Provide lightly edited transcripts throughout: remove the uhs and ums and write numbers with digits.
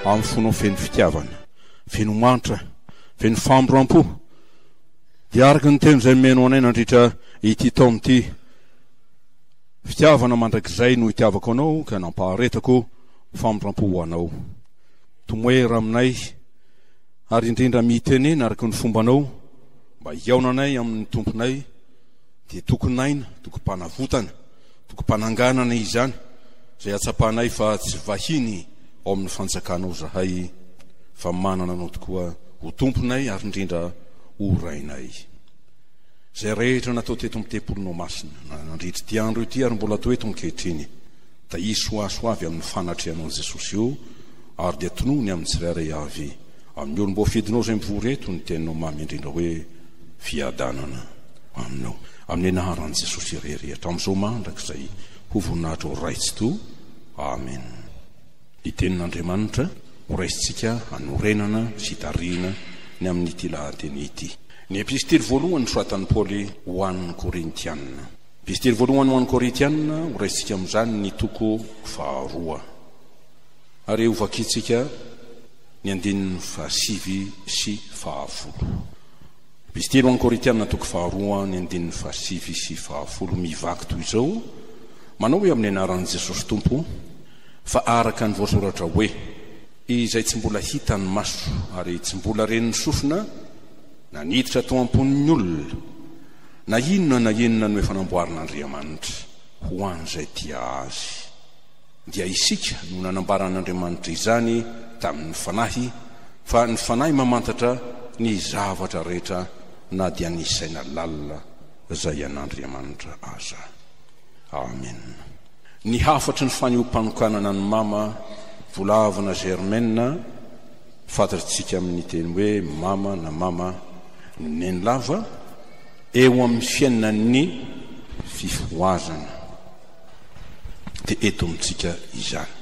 Amin'ny fonao feno fitiavana, feno mantra, feno famindram-po, dia araka ny teny izay nomenao anay nandritra ity taona ity, fitiavana mandrakizay no itiavako anao ka nampaharetako famindram-po ho anao. Tomoera aminay ary indrindra mitenena araka ny fombanao mba hihaonanay amin'ny Tomponay, dia tokin'aina, tokim-panavotana, tokim-pananganana izany, izay hatsapanay fa tsy vahiny ao amin'ny fanjakanao izahay, fa manana Anao tokoa ho Tomponay ary indrindra ho Rainay. Izay rehetra natao teto amin'ny tempolinao masina, na nandritra ity andro ity ary mbola atao eto ankehitriny, dia hisoasoavy amin'ny fanatrehanao Jesosy io, ary dia tonony amin'ny tsirairay avy amin'ny olom-boafidinao izay mivory eto ny teninao mamy indrindra hoe, Fiadanana aminao. Amin'ny anaran'i Jesosy irery hatramin'izao mandrakizay ho voninahitrao Ray Tsitoha. Amen. Ny tenin'Andriamanitra ho raisintsika hanorenana sy hitarihina ny amin'ity lahateny ity. Ny epistily voalohany nosoratan'i Paoly ho an'ny Korintiana. Epistily voalohany ho an'ny Korintiana, ho raisintsika amin'izany ny toko faharoa. Ary hovakintsika ny andininy fahasivy sy fahafolo. Epistily ho an'ny Korintiana toko faharoa ny andininy fahasivy sy fahafolo mivaky toy izao, Manao hoe amin'ny anaran'i Jesosy Tompo, fa araka ny voasoratra hoe, Izay tsy mbola hitan'ny maso ary tsy mbola ren'ny sofina, na niditra tao am-pon'ny olona, na inona na inona no efa namboarin'Andriamanitra ho an'izay tia Azy. Dia isika no nanambaran'Andriamanitra izany tamin'ny Fanahy, fa ny Fanahy mamantatra ny zavatra rehetra na dia ny saina lalina izay an'Andriamanitra aza. Amen. Ny hafatry ny fanehoam-panokanana an'i Mama Volavana Germaine, fantatritsika amin'ny teny hoe Mama na Mama Nenilava, eo amin'ny fiainan'ny fifohazana. Dia eto amintsika izany.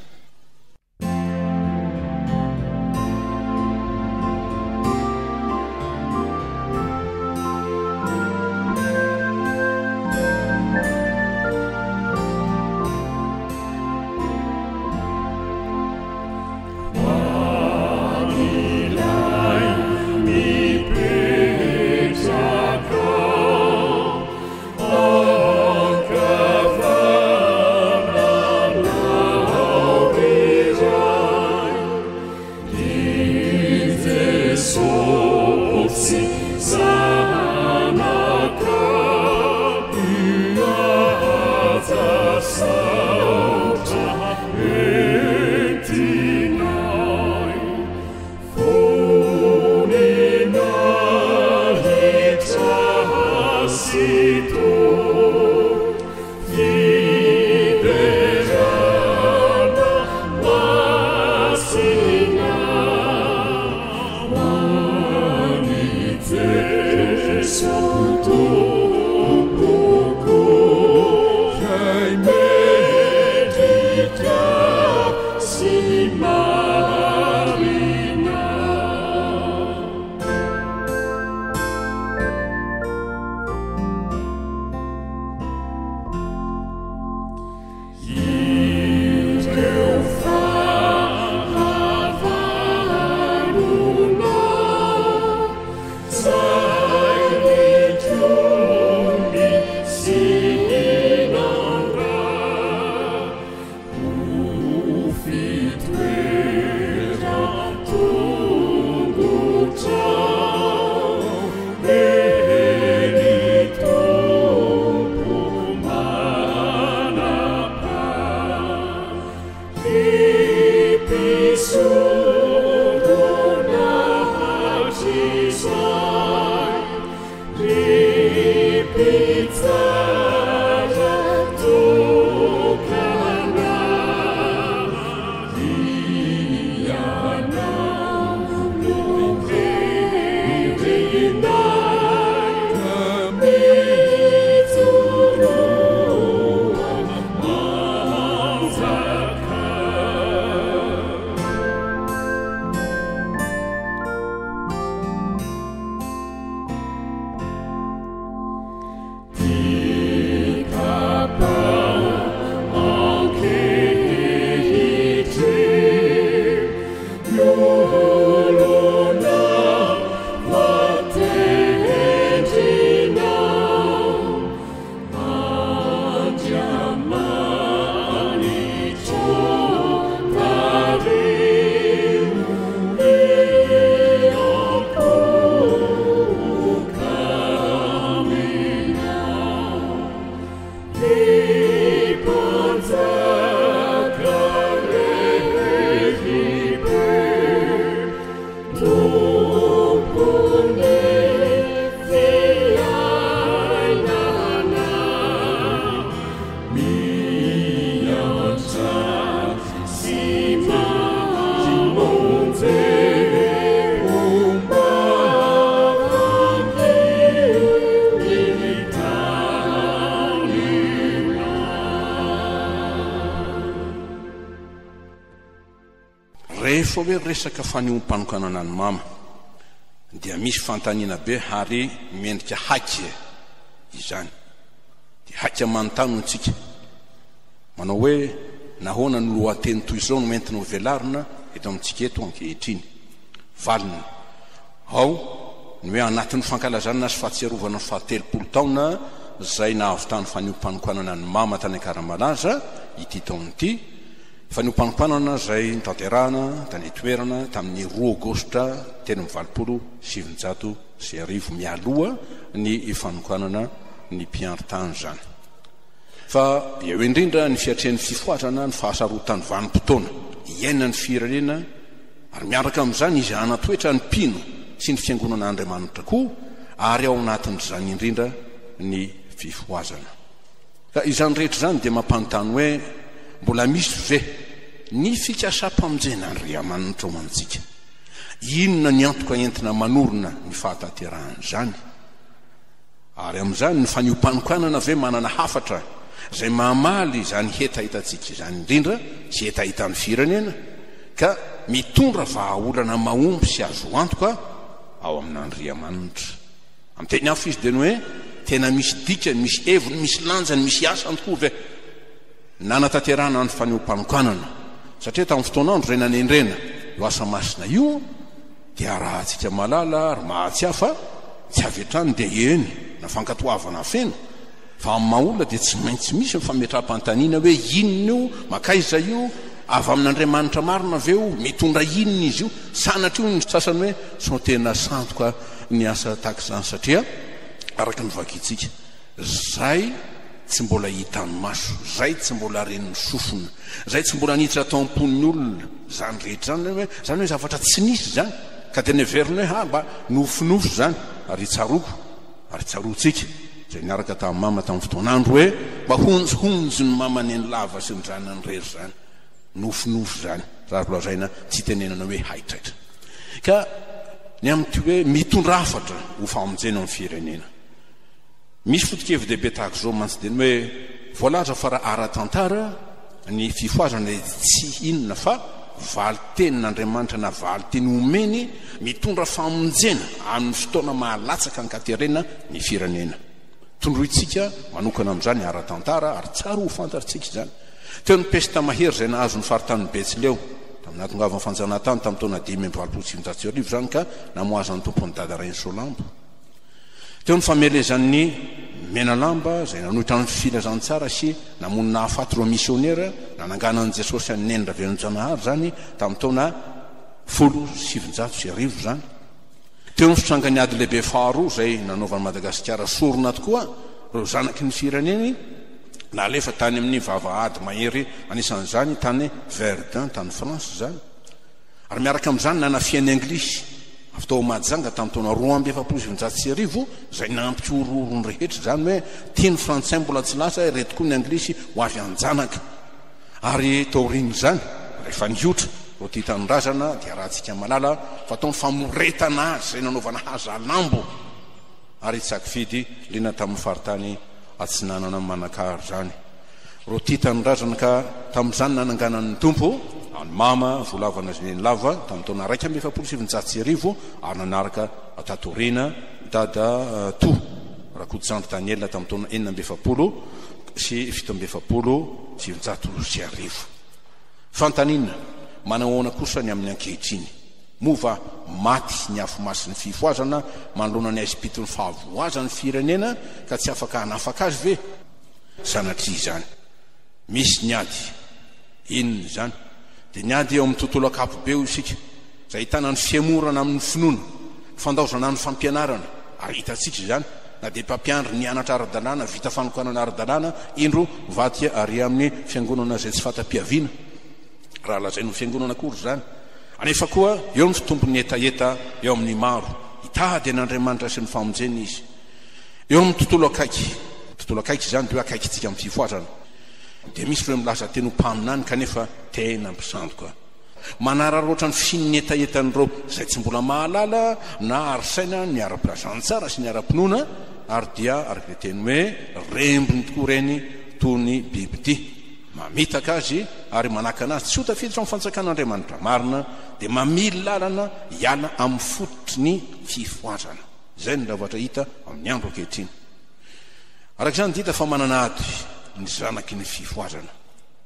Rehefa hoe resaka fanehoam-panokanana ny mama dia misy fanontaniana be ary mendrika haika izany. Dia haika manontany hono tsika. Manao hoe nahoana no lohateny toy izao no entina ho velarina eto amintsika eto ankehitriny? Valiny, Ao ny hoe anatin'ny fankalazana sy fahatsiarovana ny fahatelopolo taona izay nahavitany fanehoam-panokanana ny mama tany Ankaramalaza ity taona ity, fanehoam-panokanana izay notanterahana tany an-toerana tamin'ny roa aogositra 1983 mialoha ny fanokanana ny mpiandry tany izany. Fa eo indrindra ny fiatrehan'ny fifohazana ny fahasarotan'ny vanim-potoana iainan'ny firenena ary miaraka amin'izany hizahana toetra ny mpino sy ny fiangonana Andriamanitra koa ary ao anatin'izany indrindra ny fifohazana. Ka izany rehetra izany dia mampanontany hoe mbola misy ve ny fikasam-pamonjen'Andriamanitra ho antsika? Inona ny antoka entina manorina ny fahatanterahan'izany? Ary amin'izany, ny fanehoam-panokanana ve manana hafatra izay mamaly izany hetahetantsika izany indrindra sy hetahetan'ny firenena ka mitondra vahaolana mahomby sy azo antoka ao amin'Andriamanitra? Amin'ny teny hafa izy dia ny hoe tena misy dikany, misy heviny, misy lanjany, misy asany tokoa ve nanatanterahana ny fanehoam-panokanana? Satria tamin'ny fotoan'andro izay nanendrena io asa masina io, Dia arahantsika mahalala ary mahatsiahy fa tsy avy hatrany dia eny na fankatoavana feno fa amin'ny maha olona dia tsy maintsy misy ny fametraham-panontaniana hoe inona io, mankaiza io, avy amin'Andriamanitra marina ve io, mitondra inona izy io, sanatria hoy ny sasany hoe sao tena sandoka ny asa tahaka izany satria araka ny vakintsika Zay tsy mbola hitan'ny maso, zay tsy mbola ren'ny sofina, zay tsy mbola niditra tao am-pon'ny olona, zany rehetra zany hoe, zany hoe zavatra tsy nisy zany, ka dia neveriny hoe ha mba nofinofy zany, ary tsaroako, ary tsaroantsika, zay niaraka tamin'i mama tamin'ny fotoan'andro hoe mba honjihonjy ny mama nenilava sy ny zanany irery zany, nofinofy zany, raha azo lazaina tsy itenenana hoe haitraitra. Ka ny amin'ity hoe mitondra hafatra ho famonjena ny firenena. Misy foto-kevi-dehibe tahaka izao mantsy dia ny hoe voalaza fa raha ara-tantara ny fifohazana dia tsy inona fa valin-tenin'Andriamanitra na valin-teny omeny mitondra famonjena amin'ny fotoana mahalatsaka an-katerena ny firenena. Tondrointsika manokana amin'izany ara-tantara ary tsara ho fantatrtsika izany. Teo ny pesta mahery izay nahazo ny faritanin'i Betsileo tamin'ny nahatongavan'ny fanjanahantany tamin'ny taona 1985 izany ka namohazan'ny tompon'i Dada Rainisoalambo. Teo ny famelezan'ny Menalamba izay nanohitra ny filazantsara sy namono nahafaty ireo misionera nanangana an'i Jesosy an'i Neny Ravelonjanahary izany tamin'ny taona 1910 izany. Teo ny fitrangan'ny ady lehibe faharoa izay nanaovan'i Madagasikara sorona tokoa ireo zanaky ny fireneny nalefa tany amin'ny vavahady mahery anisan'izany tany Verdun tany France izany. Ary miaraka amin'izany nanafihan'ny Anglisy avy tao Mahajanga tamin'ny taona 1942 izay nampihorohoro ny rehetra izany hoe tia ny Frantsay mbola tsy lasa ireto koa ny Anglisy ho avy hanjanaka. Ary taorian'izany rehefa nihotra ireo tia tanindrazana dia arahantsika mahalala fa tao ny famoretana azy izay nanaovana hazalambo ary Tsakifidy liana tamin'ny faritany atsinanana Manakara izany. Ireo tia tanindrazana ka tamin'izany nananganan'ny Tompo an'i Mama Volavana sy Nenilava tamin'ny taona 1941 ary nanaraka tato aoriana Dada Toa Rakotozandry Daniel tamin'ny taona 1946 47. Fanontaniana, Manahoana kosa ny amin'ny ankehitriny? Moa va maty ny afo masin'ny fifohazana manoloana ny haizim-piton'ny fahavoazan'ny firenena ka tsy afaka hanafaka azy ve? Sanatria izany. Misy ny ady. Inona izany? Dia ny ady eo amin'ny tontolo ankapobe hoy isika, izay ahitana ny fihemorana amin'ny finoana, ny fandaozana ny fampianarana, ary hitantsika izany na dia mpampiandry nianatra ara-dalàna, vita fanokanana ara-dalàna, indro mivadika ary amin'ny fiangonana izay tsy fanta-piaviana, raha lazaina ho fiangonana akory izany. Anefa koa eo ny fitombon'ny hetaheta eo amin'ny maro, hitady an'Andriamanitra sy ny famonjeny izy. Eo amin'ny tontolo akaiky, tontolo akaiky izany dia hoe akaikintsika amin'ny fifohazana, dia misy ireo milaza teny ho mpaminany kanefa tena mpisandoka. Manararaotra ny fisian'ny hetahetan'ireo izay tsy mbola mahalala na ary saina ny ara-pilazantsara sy ny ara-pinoana ary dia araka ilay teny hoe rembiny tokoa ireny toy ny bibidia. Mamitaka azy. ary manakana azy tsy ho tafiditra ao amin'ny fanjakan'Andriamanitra marina, dia mamily lalana hiala amin'ny fototry ny fifohazana. Izay no zavatra hita amin'ny andro ankehitriny. Araka izany dia hita fa manana ady ny zanaky ny fifohazana.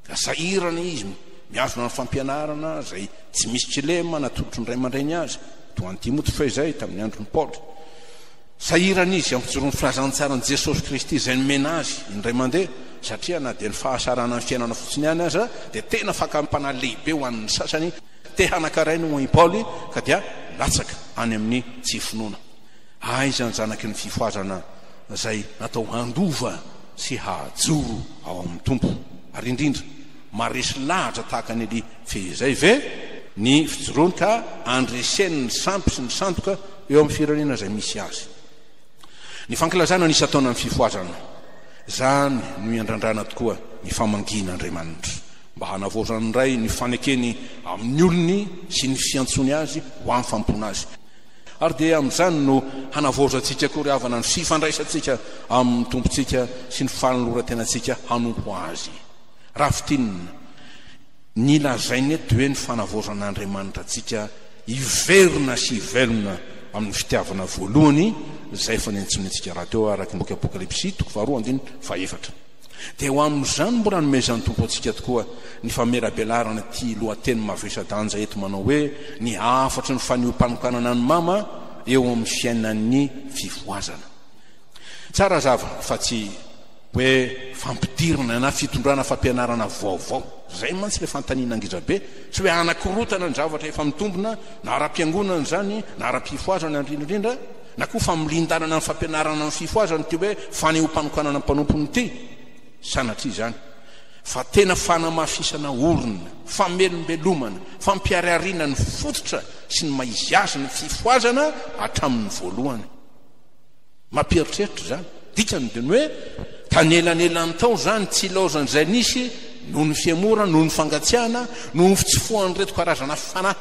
Ka sahirana izy mihazona ny fampianarana izay tsy misy kilema natolotry ny ray aman-drainy azy, toa an'i Timoty fehizay tamin'ny andron'i Paoly. Sahirana izy hampijoro ny filazantsaran'i Jesosy Kristy izay nomena azy indray mandeha, satria na dia ny fahasaranan'ny fiainana fotsiny ihany aza dia tena fakam-panahy lehibe ho an'ny sasany te hanan-karaina hoy i Paoly, ka dia latsaka any amin'ny tsy finoana. Aiza ny zanaky ny fifohazana izay natao handova sy hahajoro ao amin'ny Tompo? Ary indrindra, maharesy lahatra tahaka an'i Elia fehizay ve ny fijoroany ka andreseny ny sampy sy ny sandoka eo amin'ny firenena izay misy azy? Ny fankalazana ny isan-taonan'ny fifohazana, izany no iandrandrana tokoa ny famangian'Andriamanitra, mba hanavaozany indray ny fanekeny amin'ny olony sy ny fiantsoany azy ho amin'ny fanompoana azy. Ary dia amin'izany no hanavaozantsika koa ry havana ny fifandraisantsika amin'ny Tompontsika sy ny fanoloran-tenantsika hanompo Azy. Raha fintinina, ny lazainy eto dia hoe ny fanavaozan'Andriamanitra antsika hiverina sy hivelona amin'ny fitiavana voalohany izay efa niantsoany antsika rahateo araka ny boky Apokalypsy toko faharoa andininy fahefatra. Dia ho amin'izany mbola anomezan'ny Tompo antsika tokoa ny famelabelarana ity lohateny mavesa-danja eto manao hoe ny hafatry ny fanehoam-panokanana ny mama eo amin'ny fiainan'ny fifohazana. Tsara hazava fa tsy hoe fampidirana na fitondrana fampianarana vaovao. Izay mantsy ilay fanontaniana ngeza be. Tsy hoe hanakorotana ny zavatra efa mitombina na ara-piangonana izany na ara-pifohazana indrindra indrindra. na koa familian-dalana ny fampianarana ny fifohazana ity hoe fanehoam-panokanana ny mpanompony ity? Sanatria izany, fa tena fanamafisana orina, famelombelomana, fampiharihariana ny fototra sy ny maha-izy azy ny fifohazana hatramin'ny voalohany. Mampieritreritra izany. Dikany dia ny hoe tanelanelany tao izany tsy ilaozan'izay nisy noho ny fihemorana, noho ny fangatsiahana, noho ny fitsofohan'ireto karazana fanahy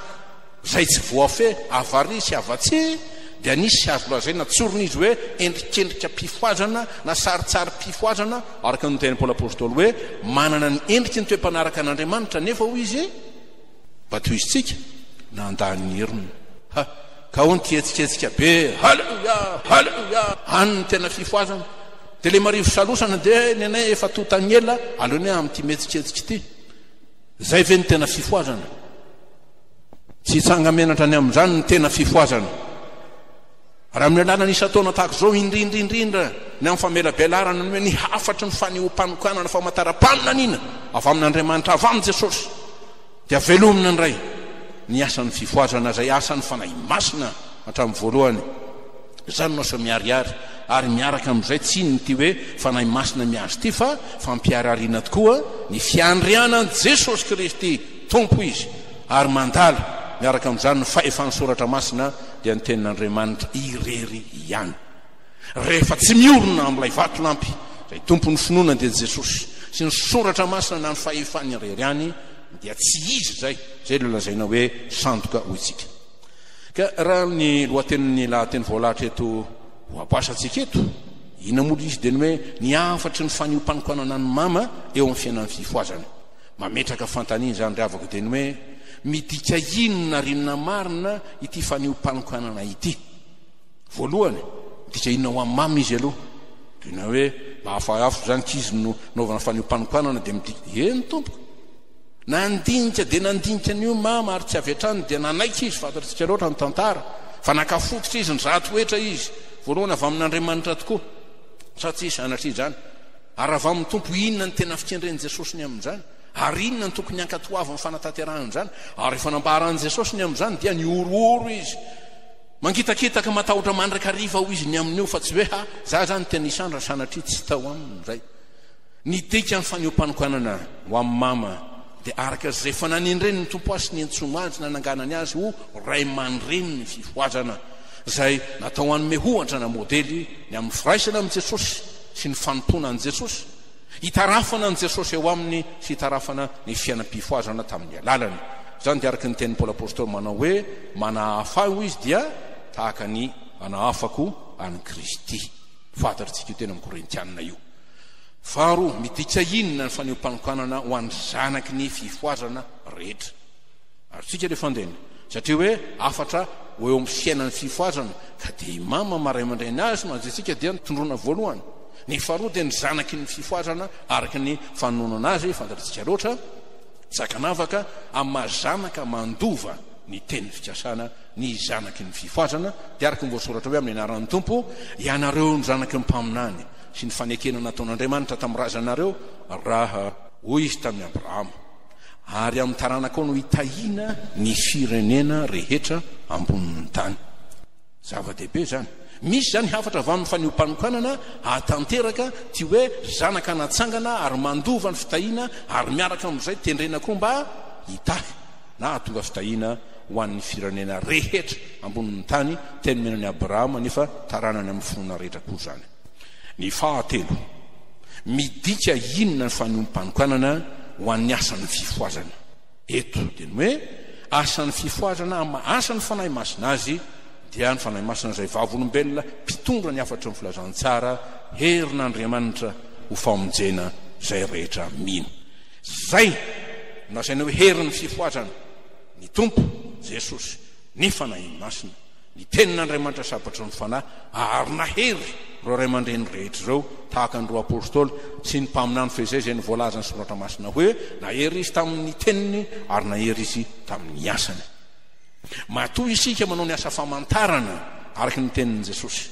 Izay tsy voafehy avaria sy avatsia dia nisy azo lazaina tsorina izy hoe endrikendrika mpifohazana na sarintsarim-pifohazana, araka ny notenin'i Paoly Apostoly hoe manana ny endriky ny toe-panaraka an'Andriamanitra nefa hoy izy mba tohizintsika nandà ny heriny. Ha! Ka hono ity hetsiketsika be Haleloia! Haleloia! Any ny tena fifohazana. Dia ilay marivo salosana dia ny anay efa tontan'ny ela, aleonay amin'ity mihetsiketsika ity. Izay ve no tena fifohazana? Tsy hitsanga-menatra ny amin'izany ny tena fifohazana. Ary amin'ny alalan'ny isan-taona tahaka izao, indrindra indrindra ny amin'ny famelabelarana ny hoe ny hafatry ny fanehoam-panokanana famantaram-paminaniana avy amin'Andriamanitra, avy amin'i Jesosy, dia velomina indray ny asan'ny fifohazana izay asan'ny Fanahy Masina hatramin'ny voalohany. Izany no asa miharihary ary miaraka amin'izay tsy inona ity hoe Fanahy Masina mihazo ity fa fampiharihariana tokoa ny fiandrianan'i Jesosy Kristy Tompo Izy ary mandala miaraka amin'izany ny fahefan'ny Soratra Masina dia ny Tenin'Andriamanitra irery ihany. Rehefa tsy miorina amin'ilay vatolampy izay Tompon'ny finoana dia Jesosy sy ny Soratra Masina na ny fahefany irery ihany dia tsy izy izay, izay ilay lazaina hoe sandoka hoy isika. Ka raha ny lohatenin'ny lahateny voalahatra eto ho abasantsika eto, inona moa ilay izy dia ny hoe ny hafatry ny fanehoam-panokanana ny mama eo amin'ny fiainan'ny fifohazana. Mametraka fanontaniana izany ry havako dia ny hoe midika inona ary inona marina ity fanehoam-panokanana ity? Voalohany, midika inona ho an'i mama izy aloha? Toy ny hoe mba hafahafa izany k'izy no naovana fanehoam-panokanana dia midika, eny tompoko! Nandinika dia nandinika an'io mama ary tsy avy hatrany dia nanaiky izy, fantatsika loatra ny tantara fa naka fototra izy, nizaha toetra izy, voalohany avy amin'Andriamanitra tokoa, sa tsy sanatria izany? Ary avy amin'ny Tompo inona ny tena fikendren'i Jesosy ny amin'izany? Ary inona no tokony hankatoavin'ny fanatanterahana izany? Ary rehefa nambaran'i Jesosy ny amin'izany dia nihorohoro izy. Mangitakitaka matahotra mandrakariva hoy izy ny amin'io fa tsy hoe ha, za zany tena isandra sanatria tsy tao aminy izay. Ny dikan'ny fanehoam-panokanana ho amin'i Mama dia araka izay efa nanendren'ny Tompo azy sy niantsoany azy nananganany azy ho ray aman-drenin'ny fifohazana izay natao hanome ohatra na modely ny amin'ny firaisana amin'i Jesosy sy ny fanompoana an'i Jesosy, hitarafana an'i Jesosy eo aminy sy hitarafana ny fiainam-pifohazana tamin'ny alalany. Izany dia araka ny tenin'i Paoly Apostoly manao hoe, Manahafa ahy, hoy izy, dia tahaka ny anahafako an'i Kristy. Fantatr'tsika io teny amin'ny Korintiana io. Faharoa, midika inona ny fanehoam-panokanana ho an'ny zanaky ny fifohazana rehetra? Azontsika ilay fandehany, satria hoe hafatra ho eo amin'ny fiainan'ny fifohazana, ka dia i Mama maha ray aman-dreny azy no anjaintsika dia tondroina voalohany. Ny faharoa dia ny zanaky ny fifohazana araka ny fanononana azy, fantatritsika loatra, tsy ankanavaka, amin'ny maha zanaka mandova ny teny fikasana ny zanaky ny fifohazana, dia araka ny voasoratra hoe amin'ny anaran'ny Tompo, ianareo no zanaky ny mpaminany sy ny fanekena nataon'Andriamanitra tamin'ny razanareo raha hoy izy tamin'i Abrahama, ary amin'ny taranakao no hitahiana ny firenena rehetra ambonin'ny tany. Zava-dehibe izany. Misy izany hafatra avy amin'ny fanehoam-panokanana hahatanteraka ity hoe zanaka natsangana ary mandova ny fitahiana ary miaraka amin'izay tendrena koa mba hitahy na hahatonga fitahiana ho an'ny firenena rehetra ambonin'ny tany, teny nomena an'i Abrahama nefa taranany amin'ny finoana rehetra koa izany. Ny fahatelo, midika inona ny fanehoam-panokanana ho an'ny asan'ny fifohazana? Eto dia ny hoe asan'ny fifohazana amin'ny maha asan'ny Fanahy Masina azy dia ny Fanahy Masina izay vavolombelona mpitondra ny hafatry ny filazantsara, herin'Andriamanitra ho famonjena izay rehetra mino. Izay no lazaina hoe herin'ny fifohazana, ny Tompo Jesosy, ny Fanahy Masina. Ny Tenin'Andriamanitra sabatry ny Fanahy ary nahery ireo ray aman-dreny rehetra ireo, tahaka an'ireo Apôstôly sy ny mpaminany fehizay izay novoalazan'ny Soratra Masina hoe, Nahery izy tamin'ny teniny ary nahery izy tamin'ny asany. Matoa isika manao ny asa famantarana araka ny tenin'i Jesosy.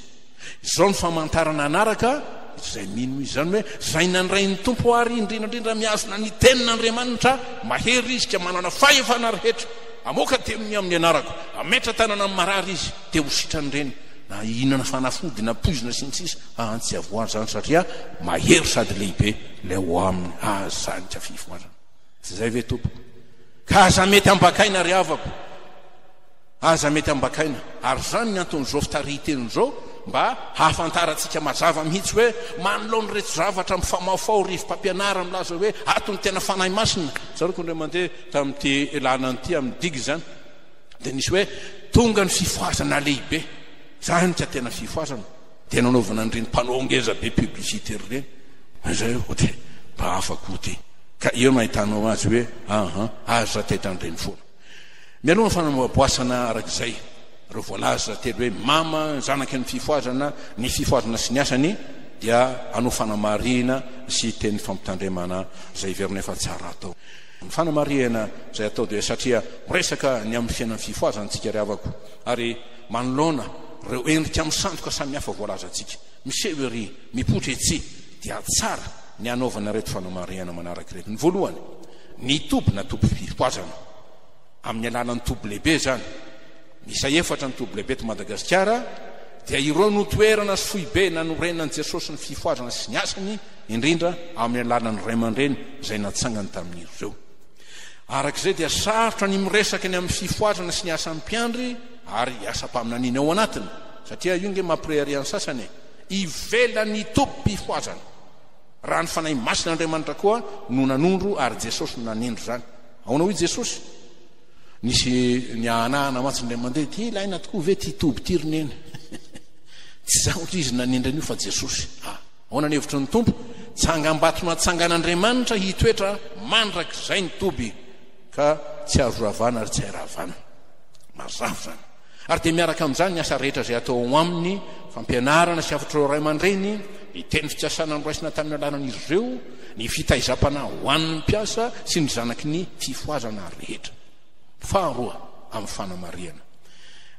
Izao ny famantarana hanaraka izay mino izy, izany hoe izay nandray ny Tompo ary indrindra indrindra mihazona ny tenin'Andriamanitra, mahery izy ka manana fahefana rehetra, hamoaka demony amin'ny anarako, hametra tanana amin'ny marary izy dia ho sitrany ireny, na hihinana fanafody na poizina sy ny sisa, aa tsy havoa izany satria mahery sady lehibe ilay ao aminy, aza izany ka fifohazana. Tsy izay ve tompoko? Ka aza mety ambakaina ry havako. Aza mety ambakaina. Ary izany ny anton'izao fitarihin-teny izao, mba hahafantarantsika mazava mihitsy hoe manoloana ireto zavatra mifamahofaho rivo-pampianarana milaza hoe ato ny tena Fanahy Masina. Tsaroako indray mandeha tamin'ity lalana ity, amin'ny digue izany, dia nisy hoe tonga ny fifohazana lehibe. Izany ka tena fifohazana. Dia nanaovana an'ireny panneau ngeza be publicitaire ireny. Izay vao dia mba hafa koa ity. Ka eo no ahitanao azy hoe aha, aza taitra an'ireny foana. Mialoha ny fanamoaboasana araka izay ireo voalaza telo hoe mama, zanaky ny fifohazana, ny fifohazana sy ny asany dia hanao fanamarihina sy teny fampitandremana izay heverina efa tsara atao. Ny fanamarihana izay atao dia satria miresaka ny amin'ny fiainan'ny fifohazana isika ry havako ary manoloana ireo endrika misandoka samihafa voalazantsika miseho ery mipoitra etsy dia tsara ny hanaovana ireto fanamarihana manaraka ireto. Ny voalohany, ny toby na tobim-pifohazana, amin'ny alalan'ny toby lehibe izany, miisa efatra ny toby lehibe eto Madagasikara, dia ireo no toerana sy foibe nanorenan'i Jesosy ny fifohazana sy ny asany, indrindra amin'ny alalan'ny ray aman-dreny izay natsangany tamin'ireo. Araka izay dia sarotra ny miresaka ny amin'ny fifohazana sy ny asan'ny mpiandry ary asam-paminaniana ao anatiny, satria io nge mampirehareha ny sasany e! Ivelan'ny tobim-pifohazana. Raha ny Fanahy Masin'Andriamanitra koa no nanondro ary Jesosy no nanendry izany. Ahoana hoy Jesosy? Nisy niahanahana mantsy indray mandeha, ity ilaina tokoa ve ity toby ity ry neny? Tsy izaho ry izy nanendry an'io fa Jesosy. Ah, ahoana ny hevitry ny Tompo? Tsangambato natsangan'Andriamanitra hitoetra mandrakizay ny toby ka tsy azo ravana ary tsy hay ravana. Mazava izany. Ary dia miaraka amin'izany ny asa rehetra izay atao ao aminy, fampianarana sy hafatr'ireo ray aman-dreny, ny teny fikasana noraisina tamin'ny alalan'izy ireo, ny fitaizam-panahy ho an'ny mpiasa sy ny zanaky ny fifohazana rehetra. Faharoa, amin'ny fanamarihana.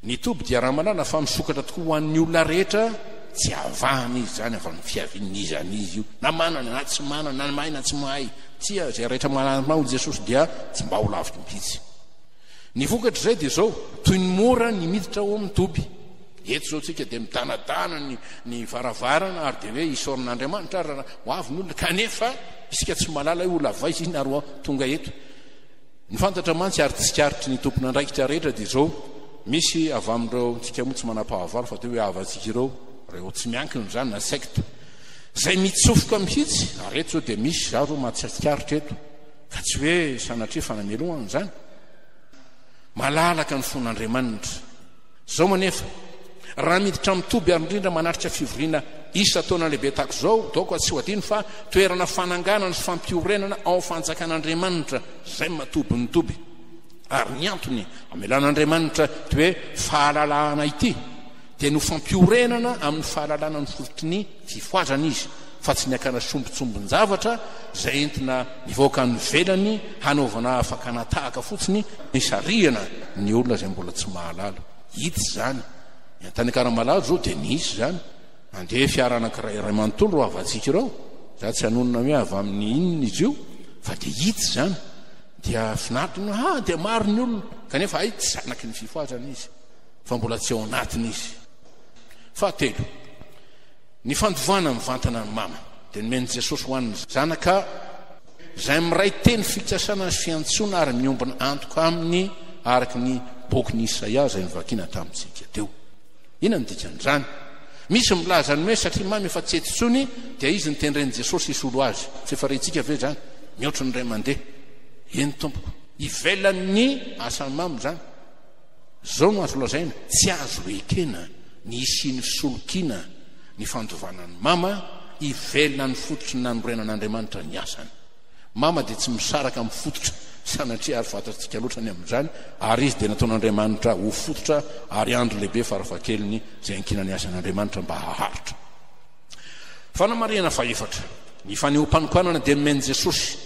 Ny toby dia raha-malala fa misokatra tokoa ho an'ny olona rehetra, tsy avahana izy izany avy amin'ny fiavian'iza n'iza io, na manana na tsy manana, na mahay na tsy mahay, tsia, izay rehetra manana hoy Jesosy dia tsy mba ho laviko mihitsy. Ny vokatr'izay dia izao, toy ny mora ny miditra ao amin'ny toby. Eto izao tsika dia midanadana ny ny varavarana ary dia hoe isaorana Andriamanitra ary raha ho avy ny olona, kanefa isika tsy mahalala hoe olona avy aiza iny ary ho tonga eto. Ny fantatra mantsy ary tsikaritry ny tompon'andraikitra rehetra dia izao, misy avy amin'ireo, tsika moa tsy manam-pahavalo fa dia hoe havantsika ireo, ireo tsy miankina izany na secte, izay mitsofoka mihitsy, ary eto izao dia misy, izaho izao mahatsikaritra eto, Ka tsy hoe sanatria fanamelohana izany. Malalaka ny fon'Andriamanitra. Izao anefa, raha miditra amin'ny toby ary indrindra manatrika fivoriana Isan-taona lehibe tahaka izao, daoka tsy ho adino fa toerana fananganana sy fampiorenana ao fanjakan'Andriamanitra izay matoby ny toby. Ary ny antony amelan'Andriamanitra ity hoe fahalalahana ity dia ny ho fampiorenana amin'ny fahalalana ny fototry ny fifohazana izy fa tsy ny hakana sombintsombin-javatra izay entina mivoaka any ivelany hanaovana fakana tahaka fotsiny hisarihana ny olona izay mbola tsy mahalala. Hita izany. Ny tany Ankaramalaza izao dia nisy izany. Nandeha fiara anankiray iray manontolo ireo havantsika ireo. Za tsy hanonona hoe avy amin'ny inona izy io fa dia hita izany. Dia finaritra ny hoe ah dia maro ny olona. Kanefa hay tsy zanaky ny fifohazana izy fa mbola tsy ao anatiny izy. Fahatelo, ny fandovana mivantana ny mama dia nomen'i Jesosy ho an'ny zanaka izay miray teny fikasana sy fiantsoana ary miombona antoka aminy araka ny bokin'i Isaia izay novakiana tamintsika teo. Inona no dikan'izany? Misy milaza ny hoe satria Mamy efa tsy eto intsony dia izy no tendren'i Jesosy hisolo azy. Tsy efa rentsika ve izany? Mihoatra ny indray mandeha. Eny tompoko. Ivelan'ny asan'i Mamy izany. Izao no azo lazaina, tsy azo ekena ny hisian'ny fisolokiana ny fandovana an'i Mama ivelan'ny fototry ny nanorenan'Andriamanitra ny asany. Mama dia tsy misaraka amin'ny fototra, sanatria ary fantatsika loatra ny amin'izany, ary izy dia nataon'Andriamanitra ho fototra ary andry lehibe farafahakeliny izay ankinan'ny asan'Andriamanitra mba haharitra. Fanamarihana fahefatra, ny fanehoam-panokanana dia nomen'i Jesosy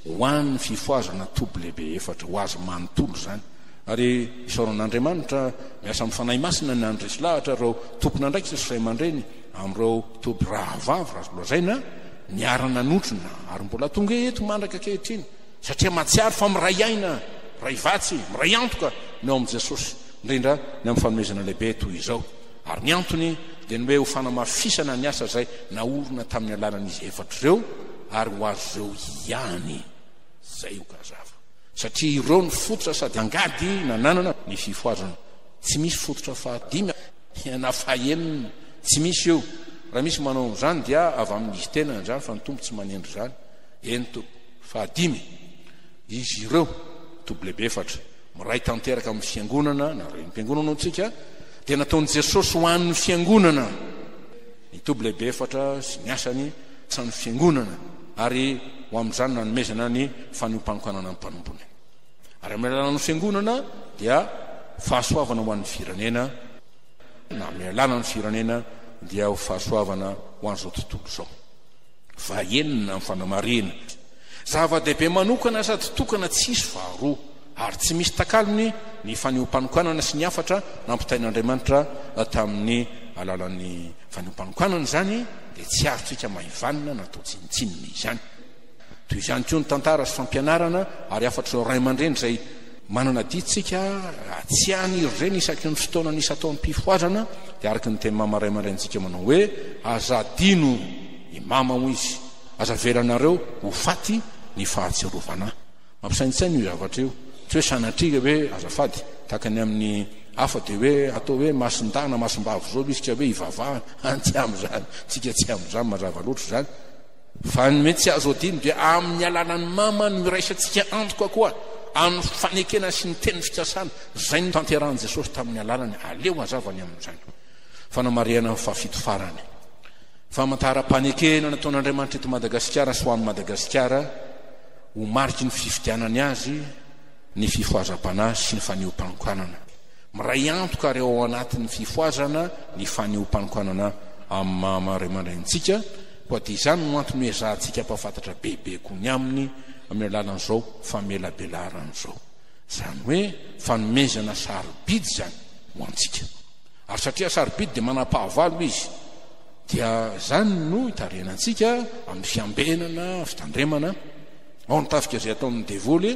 ho an'ny fifohazana toby lehibe efatra, ho azy manontolo izany. Ary isaorana Andriamanitra miasa amin'ny Fanahy Masina ny nandresy lahatra ireo tompon'andraikitra sy ray aman-dreny amin'ireo toby rahavavy, raha azo lazaina, niara-nanotrona ary mbola tonga eto mandraka ankehitriny satria mahatsiaro fa miray aina, miray vatsy, miray antoka ny ao amin'i Jesosy, indrindra ny amin'ny fanomezana lehibe toy izao. Ary ny antony dia ny hoe ho fanamafisana ny asa izay naorina tamin'ny alalan'izy efatra ireo ary ho azy ireo ihany. Izay ho kazava. Satria ireo no fototra sady angady nananana ny fifohazana. Tsy misy fototra fahadimy na fahenina. Tsy misy io. Raha misy manao an'izany dia avy amin'izy tenany izany fa ny Tompo tsy manendry izany. Eny tompoko. Fahadimy, izy ireo, toby lehibe efatra, miray tanteraka amin'ny fiangonana na renim-piangonana hoy tsika, dia nataon'i Jesosy ho an'ny fiangonana. Ny toby lehibe efatra sy ny asany tsy an'ny fiangonana ary ho amin'izany nanomezana ny fanehoam-panokanana ny mpanompony. Ary amin'ny alalan'ny fiangonana dia fahasoavana ho an'ny firenena. Na amin'ny alalan'ny firenena dia ho fahasoavana ho an'izao tontolo izao. Fahenina ny fanamarihina. Zava-dehibe manokana sady tokana tsy hisy faharoa ary tsy misy takalony ny fanehoam-panokanana sy ny hafatra nampitain'Andriamanitra tamin'ny alalan'ny fanehoam-panokanana izany dia tsy azontsika maivanina na atao tsinontsinona izany. Toy izany koa ny tantara sy fampianarana ary hafatr'ireo ray aman-dreny izay manana adidy tsika tsy haniry ireny isaky ny fotoana ny isan-taom-pifohazana dia araka ny teny mama ray aman-drenintsika manao hoe aza adino i mama hoy izy aza avelanareo ho faty ny fahatsiarovana ahy. Mampisaintsaina io zavatra io. Tsy hoe sanatria hoe azafady tahaka ny amin'ny hafa dia hoe atao hoe masin-dahy na masim-bavy izao izy ka hoe hivavahana. An tsy amin'izany. Tsika tsy amin'izany mazava loatra izany. Fa ny mety tsy azo adino dia amin'ny alalan'ny mama no iraisantsika antoka koa amin'ny fanekena sy ny teny fikasana izay notanterahin'i Jesosy tamin'ny alalany. Aleo hazava ny amin'izany. Fanamarihana fahafito farany. Famantaram-panekena nataon'Andriamanitra eto Madagasikara sy ho an'i Madagasikara ho mariky ny fifidianany azy ny fifohazam-panahy sy ny fanehoam-panokanana. Miray antoka ary ao anatin'ny fifohazana ny fanehoam-panokanana amin'ny maha ray aman-drenintsika. Koa dia izany no antony iezahantsika hampahafantatra bebe koa ny aminy amin'ny alalan'izao famelabelarana izao. Izany hoe fanomezana sarobidy izany ho antsika. Ary satria sarobidy dia manam-pahavalo izy. Dia izany no itarihana antsika amin'ny fiambenana, fitandremana. Ao ny tafika izay ataon'ny devoly,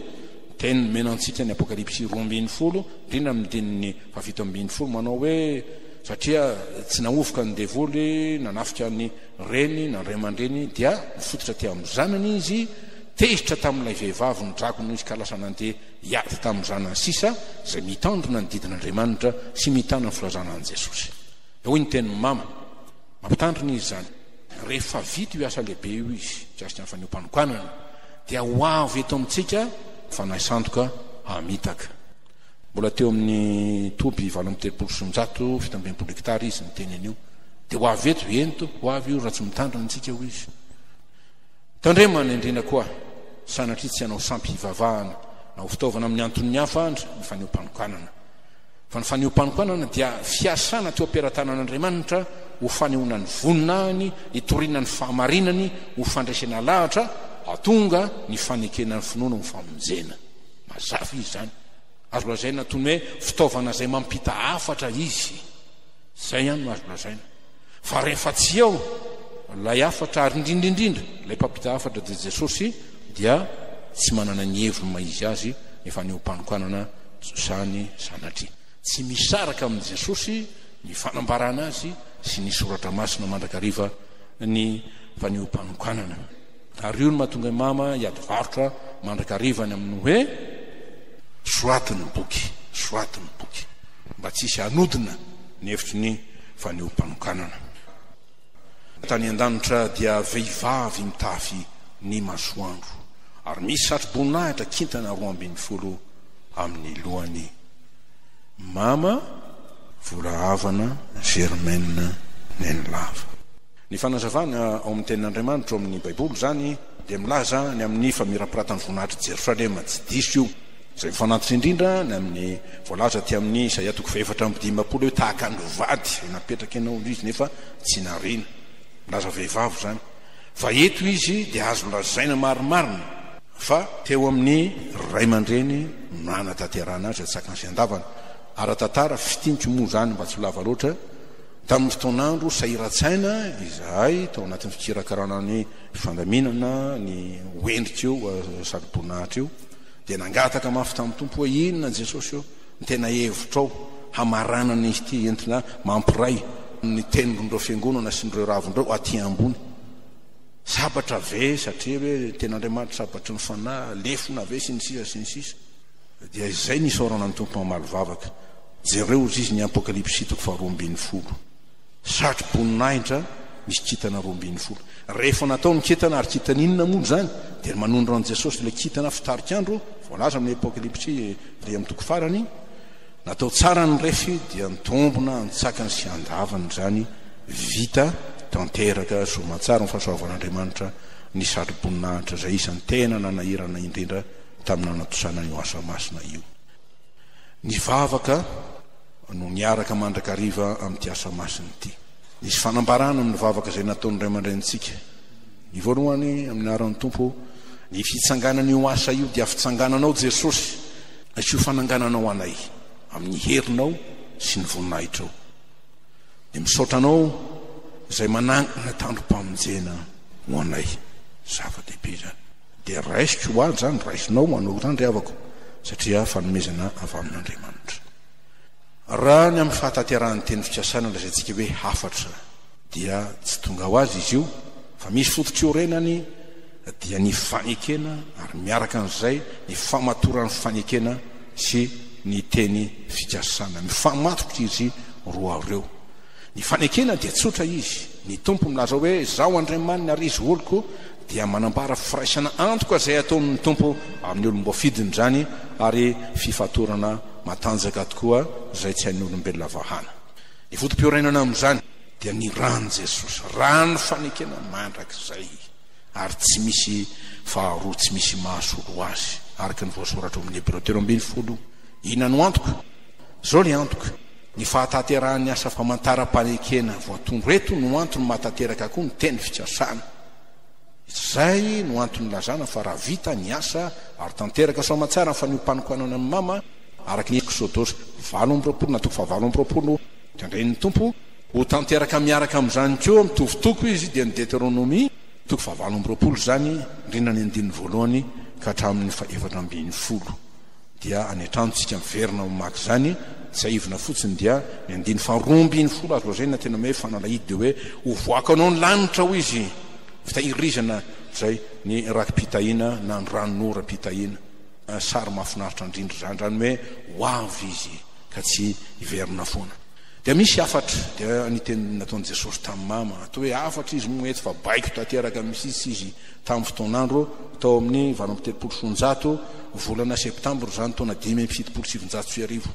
teny nomena antsika ny Apokalypsy 12, indrindra amin'ny andininy fahafito ambin'ny folo manao hoe satria tsy nahovoka ny devoly nanafika ny reny na ny ray aman-dreny dia nifototra teo amin'ny zanany izy, tezitra tamin'ilay vehivavy ny dragona izy ka lasa nandeha hiady tamin'ny zanany sisa izay mitandrina ny didin'Andriamanitra sy mitana ny filazana an'i Jesosy. Dia hoy ny tenin'i Mama, mampitandrina izy izany, rehefa vita io asa lehibe io izy, mikasika ny fanehoam-panokanana, dia ho avy eto amintsika fanahy sandoka hamitaka. Mbola teo amin'ny toby 138 67 hektara izy niteny an'io. Dia ho avy eto, eny tompoko, ho avy io raha tsy mitandrina antsika hoy izy. Tandremana indrindra koa, sanatria tsy hanao sampy hivavahana na ho fitaovana amin'ny anton'ny hafa ny fanehoam-panokanana. Fa ny fanehoam-panokanana dia fiasana teo am-pelatanan'Andriamanitra ho fanehoana ny voninahiny, hitoriana ny fahamarinany, ho fandresena lahatra, hahatonga ny fanekena ny finoana ho famonjena. Mazava izy izany. Azo lazaina toy ny hoe fitaovana izay mampita hafatra izy. Izay ihany no azo lazaina. Fa rehefa tsy eo ilay hafatra ary indrindra indrindra ilay mpampita hafatra dia Jesosy dia tsy manana ny heviny maha izy azy ny fanehoam-panokanana izany sanatria. Tsy misaraka amin'i Jesosy ny fanambarana azy sy ny soratra masina mandrakariva ny fanehoam-panokanana. Ary io no mahatonga i Mama hiady varotra mandrakariva ny amin'ny hoe soraty ny boky, soraty ny boky mba tsy hisy hanodina ny hevitry ny fanehoam-panokanana. Tany an-danitra dia vehivavy mitafy ny masoandro, ary misy satroboninahitra kintana 12 amin'ny lohany. Mama Volahavana Germaine Nenilava. Ny fanazavana ao amin'ny Tenin'Andriamanitra ao amin'ny Baiboly izany dia milaza ny amin'ny famirapiratan'ny voninahitr'i Jerosalema. Tsy diso io. Izay mifanantitra indrindra ny amin'ny voalaza aty amin'ny Isaia toko fahefatra amby dimampolo hoe tahaka ny vady izay napetraka ianao izy nefa tsy nariana. Milaza vehivavy izany. Fa eto izy dia azo lazaina marimarina fa teo amin'ny ray aman-dreny no nanatanterahana azy an-tsakany sy an-davany. Ara-tantara, fintiniko moa izany mba tsy ho lava loatra, tamin'ny fotoan'andro sahiran-tsaina izahay tao anatin'ny fikirakarana ny fandaminana ny ho endrika io saroboninahitra io, Dia nangataka mafy tamin'ny Tompo hoe, Inona Jesosy ô, ny tena hevitrao hamaranana izy ity entina mampiray ny tendron'ireo fiangonana sy ireo ravin'ireo aty ambony? Sabatra ve satria hoe tena Andriamanitra sabatry ny fanahy, lefona ve sy ny sisa sy ny sisa. Dia izay ny isaorana ny Tompo mamaly vavaka. Jereo hozy izy ny Apokalypsy toko faharoa ambinifolo. Satro-boninahitra misy kintana 12. Rehefa natao ny kintana, ary kintana inona moa izany? Dia ny manondro an'i Jesosy ilay kintana fitarik'andro, voalaza amin'ny Apokalypsy ilay amin'ny toko farany. Natao tsara ny refy dia nitombina an-tsakany sy an-davany izany, vita tanteraka soamantsara ny fahasoavan'Andriamanitra ny satro-boninahitra izay isan'ny tena nanahirana indrindra tamin'ny nanatontosana io asa masina io. Ny vavaka no niaraka mandrakariva amin'ity asa masina ity. Nisy fanambarana amin'ny vavaka izay nataon'ny ray aman-drenintsika. Ny voalohany, amin'ny anaran'ny Tompo, ny fitsanganan'io asa io dia fitsangananao Jesosy sy io fanangananao anay amin'ny herinao sy ny voninahitrao. Dia misaotra anao izay manangana tandrom-pamonjena ho anay. Zava-dehibe izany. Dia raisiko ho ahy izany, raisinao ho anao izany ry havako, satria fanomezana avy amin'Andriamanitra. Raha ny amin'ny fahatanterahan'ny teny fikasana lazaintsika hoe hafatra dia tsy tonga ho azy izy io fa misy fototr'iorenany dia ny fanekena ary miaraka an'izay ny famatoran'ny fanekena sy ny teny fikasana. Mifamatotra izy roa ireo. Ny fanekena dia tsotra izy, ny Tompo milaza hoe Izaho Andriamaniny ary Izy oloko dia manambara firaisana antoka izay ataon'ny Tompo amin'ny olom-boafidiny izany ary fifatorana matanjaka tokoa izay tsy hain'ny olombelona vahana. Ny foto-piorenana amin'izany dia ny ran'i Jesosy, ran'ny fanekena mandrakizay ary tsy misy faharoa, tsy misy mahasolo azy, araka ny voasoratra ao amin'ny Hebreo 13. Inona no antoka? Izao ny antoka, ny fahatanterahan'ny asa famantaram-panekena voatondro eto no antony mahatanteraka koa ny teny fikasana. Izay no antony ilazana fa raha vita ny asa ary tanteraka soamantsara ny fanehoam-panokanana ny mama, araka ny Eksodosy 28 na toko fahavalo amby 20, tendren'ny Tompo ho tanteraka miaraka amin'izany koa mitovy toko izy dia ny Deteronomia toko fahavalo amby 20 izany, indrindra ny andininy voalohany ka hatramin'ny fahefatra ambinifolo. Dia any an-trano tsika miverina mamaky izany, tsiahivina fotsiny dia ny andininy faha 12 azo lazaina tena hoe fanalahidy dia hoe hovoakanao ny lanitra hoy izy, fitahirizana izay ny raki-pitahiana na ny ranonoram-pitahiana. Sary mahafinaritra indrindra izany, izany hoe ho avy izy ka tsy hiverina foana. Dia misy hafatra, dia ny teny nataon'i Jesosy tamin'i mama, atao hoe hafatra izy moa eto fa baiko tanteraka mihitsy izy tamin'ny fotoan'andro tao amin'ny 138, volana septambra izany taona 1975.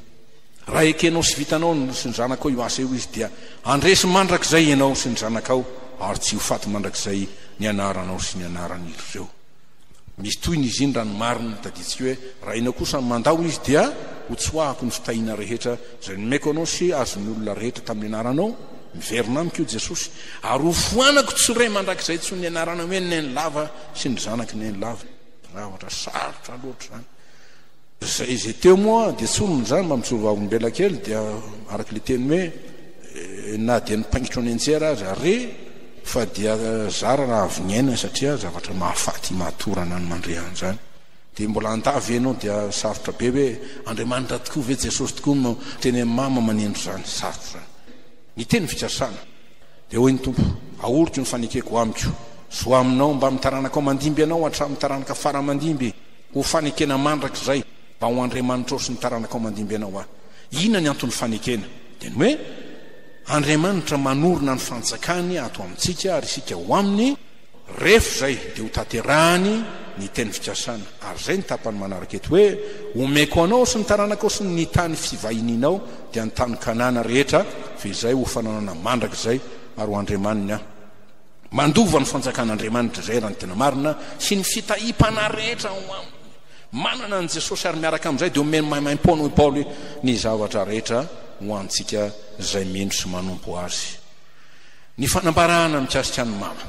Raha ekenao sy vitanao ny sy ny zanakao io asa io izy dia handresy mandrakizay ianao sy ny zanakao ary tsy ho faty mandrakizay ny anaranao sy ny anaran'ireo. Misy tohiny izy iny raha ny marina, tadidintsika hoe raha ianao kosa mandao izy dia ho tsoahako ny fitahiana rehetra izay nomeko anao sy azon'ny olona rehetra tamin'ny anaranao, miverina amiko io Jesosy, ary ho foanako tsy re mandrakizay intsony ny anaranao hoe Nenilava sy ny zanak'i Nenilava. Zavatra sarotra loatra izany. Izay izay teo moa dia tsorina izany mba mijoro vavolombelona kely dia araka ilay teny hoe na dia ny paingitro any an-jera aza re fa dia zara raha avy niaina satria zavatra mahafaty mahatorana ny mandre an'izany. Dia mbola handà ve ianao dia sarotra be hoe Andriamanitra tokoa ve Jesosy tokoa no teny amin'ny mama manendry izany, sarotra izany. Ny teny fikasana. Dia hoy ny Tompo, Ahoriko ny fanekeko amiko, zo aminao mbamin'ny taranakao mandimby anao hatramin'ny taranaka fara mandimby. Ho fanekena mandrakizay mba ho Andriamanitrao sy ny taranakao mandimby anao Aho. Inona ny anton'ny fanekena? Dia ny hoe, Andriamanitra manorina ny fanjakany ato amintsika ary isika ho Aminy, ref izay dia ho tanterahany ny teny fikasana. Ary izay ny tapany manaraka eto hoe, Omeko anao sy ny taranakao sy ny tany fivahinianao, dia ny tany Kanana rehetra, f'izay ho fananana mandrakizay ary ho Andriamaniny Aho. Mandova ny fanjakan'Andriamanitra izay raha ny tena marina sy ny fitahiam-panahy rehetra ao aminy. Manana an'i Jesosy ary miaraka amin'izay dia omeny maimaimpoana hoy Paoly ny zavatra rehetra ho antsika izay mino sy manompo Azy. Ny fanambarana mikasika ny mama.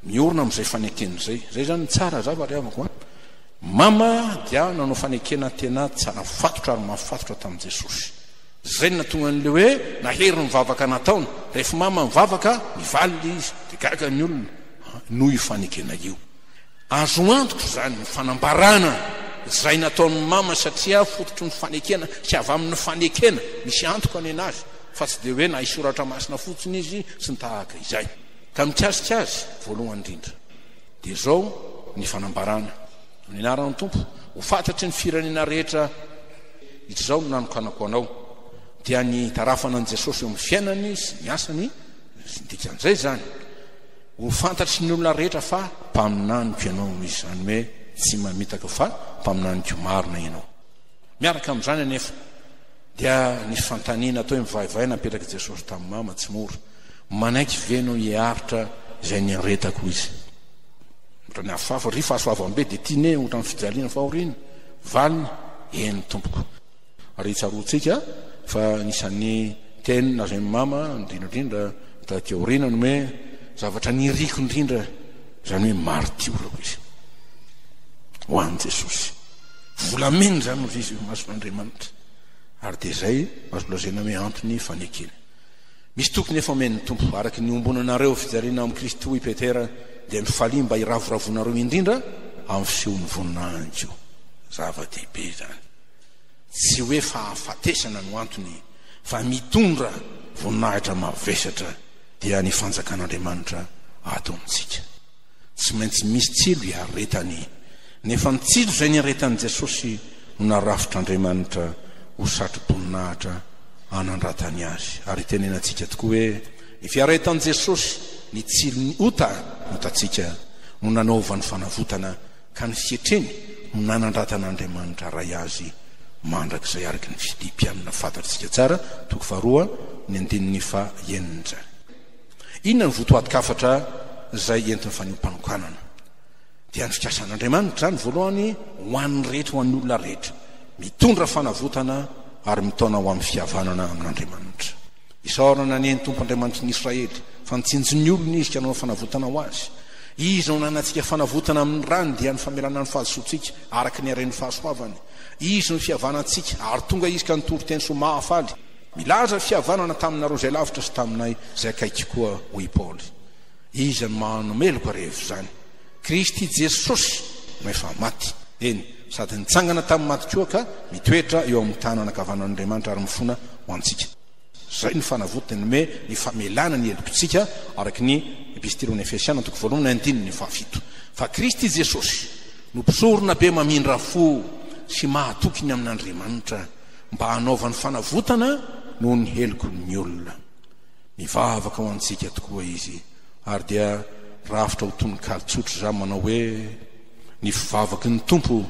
Miorina amin'izay fanekena izay. Izay izany ny tsara zava ry havako a. Mama dia nanao fanekena tena tsara fatotra ary mafy fatotra tamin'i Jesosy. Zay no nahatonga an'le hoe nahery ny vavaka nataony. Ref mama mivavaka, mivaly le izy, de gaga ny olona noho io fanekena io. Azo antoka izany ny fanambarana izay nataon'ny mama satria fototry ny fanekena sy avy amin'ny fanekena, misy antoka nenazy fa tsy de hoe nahay soratra masina fotsiny izy sy ny tahaka izay. Ka mikasika azy voalohany indrindra de zao ny fanambarana, Amin'ny anaran'ny Tompo, ho fantatry ny firenena rehetra Izao no nanokanako anao, dia ny hitarafana an'i Jesosy eo amin'ny fiainany sy ny asany, sy ny dikan'izay izany. Ho fantatry ny olona rehetra fa mpaminaniko ianao, izany hoe tsy mamitaka fa mpaminaniko marina ianao. Miaraka amin'izany anefa, dia ny fanontaniana atao hoe mivaivay napetrak'i Jesosy tamin'i Mama tsy mora, manaiky ve ianao hiaritra izay niaretako izy? Ohatran'ny hafahafa, ry fahasoavam-be dia tiana e, ohatran'ny fijaliana fahoriana. Valiny, Eny tompoko. Ary tsaroantsika fa anisan'ny teny lazain'i Mama indrindra indrindra taty aoriana ny hoe zavatra niriko indrindra izany hoe martiora hoy izy ho an'i Jesosy. Volamena izany hoy izy eo imason'Andriamanitra. Ary dia izay azo lazaina hoe antony fanekena. Misy toky nefa omen'ny Tompo, araka ny iombonanareo fijaliana ao amin'i Kristy, hoy i Petera, dia mifalia mba hiravoravoanareo indrindra amin'ny fisehon'ny voninahiny koa. Zava-dehibe izany. Tsy hoe fahafatesana no antony, fa mitondra voninahitra mavesatra, dia ny fanjakan'Andriamanitra ato amintsika. Tsy maintsy misy tsilo iaretany. Nefa ny tsilo izay niaretan'i Jesosy no narafitr'Andriamanitra ho satro-boninahitra hanandratany azy. Ary itenenantsika tokoa hoe ny fiaretan'i Jesosy ny tsilon'ny ota notantsika no nanaovany fanavotana ka ny fietreny no nanandratan'Andriamanitra Ray azy mandrakizay araka ny Filipiana fantatrtsika tsara toko faharoa ny andininy faha enina izany. Inona no votoatin-kafatra izay entin'ny fanehoam-panokanana? Dia ny fikasan'Andriamanitra izany voalohany ho an'ny rehetra, ho an'ny olona rehetra. Mitondra fanavotana ary mitaona ho amin'ny fihavanana amin'Andriamanitra. Isaorana anie ny Tompo Andriamanitry ny Israely, fa nitsinjo ny olony Izy ka nanao fanavotana ho azy. Izy no nanantsika fanavotana amin'ny rany, dia ny famelana ny fahadisoantsika, araka ny haren'ny fahasoavany. Izy no fihavanantsika, ary tonga Izy ka nitory teny soa mahafaly. Milaza fihavanana taminareo izay lavitra sy taminay izay akaiky koa, hoy i Paoly. Iza no mahanomeloka rehefa izany? Kristy Jesosy no efa maty, eny, sady nitsangana tamin'ny maty koa ka mitoetra eo amin'ny tanana ankavanan'Andriamanitra ary mifona ho antsika. Izay no fanavotany nome ny famelana ny helokontsika, araka ny Epistily ho an'ny Efesiana toko voalohany andininy fahafito. Fa Kristy Jesosy no mpisorona be mamindra fo sy mahatoky ny amin'Andriamanitra. mba hanaovany fanavotana noho ny heloky ny olona. Mivavaka ho antsika tokoa izy ary dia rafitra ho tononkalo tsotra izany manao hoe, Ny fivavaky ny Tompo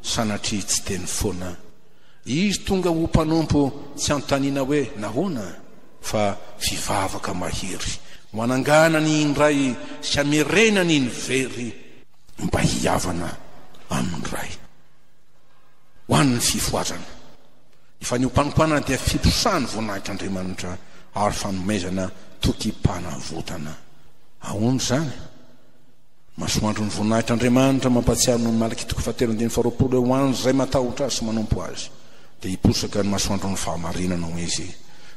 sanatria tsy teny foana. Izy tonga ho mpanompo tsy anontaniana hoe nahoana fa fivavaka mahery no ananganany indray sy amerenany ny very mba hihavana amin'ny Ray. Ho an'ny fifohazana. Ny fanehoam-panompoana dia fiposahan'ny voninahitr'Andriamanitra ary fanomezana tokim-panavotana. Ahoana izany? Masoandron'ny voninahitr'Andriamanitra mampahatsiaro ny Malky toko fahatelo andininy faharoapolo hoe ho an'izay matahotra Azy sy manompo Azy dia hiposaka ny masoandron'ny fahamarinana hoy Izy,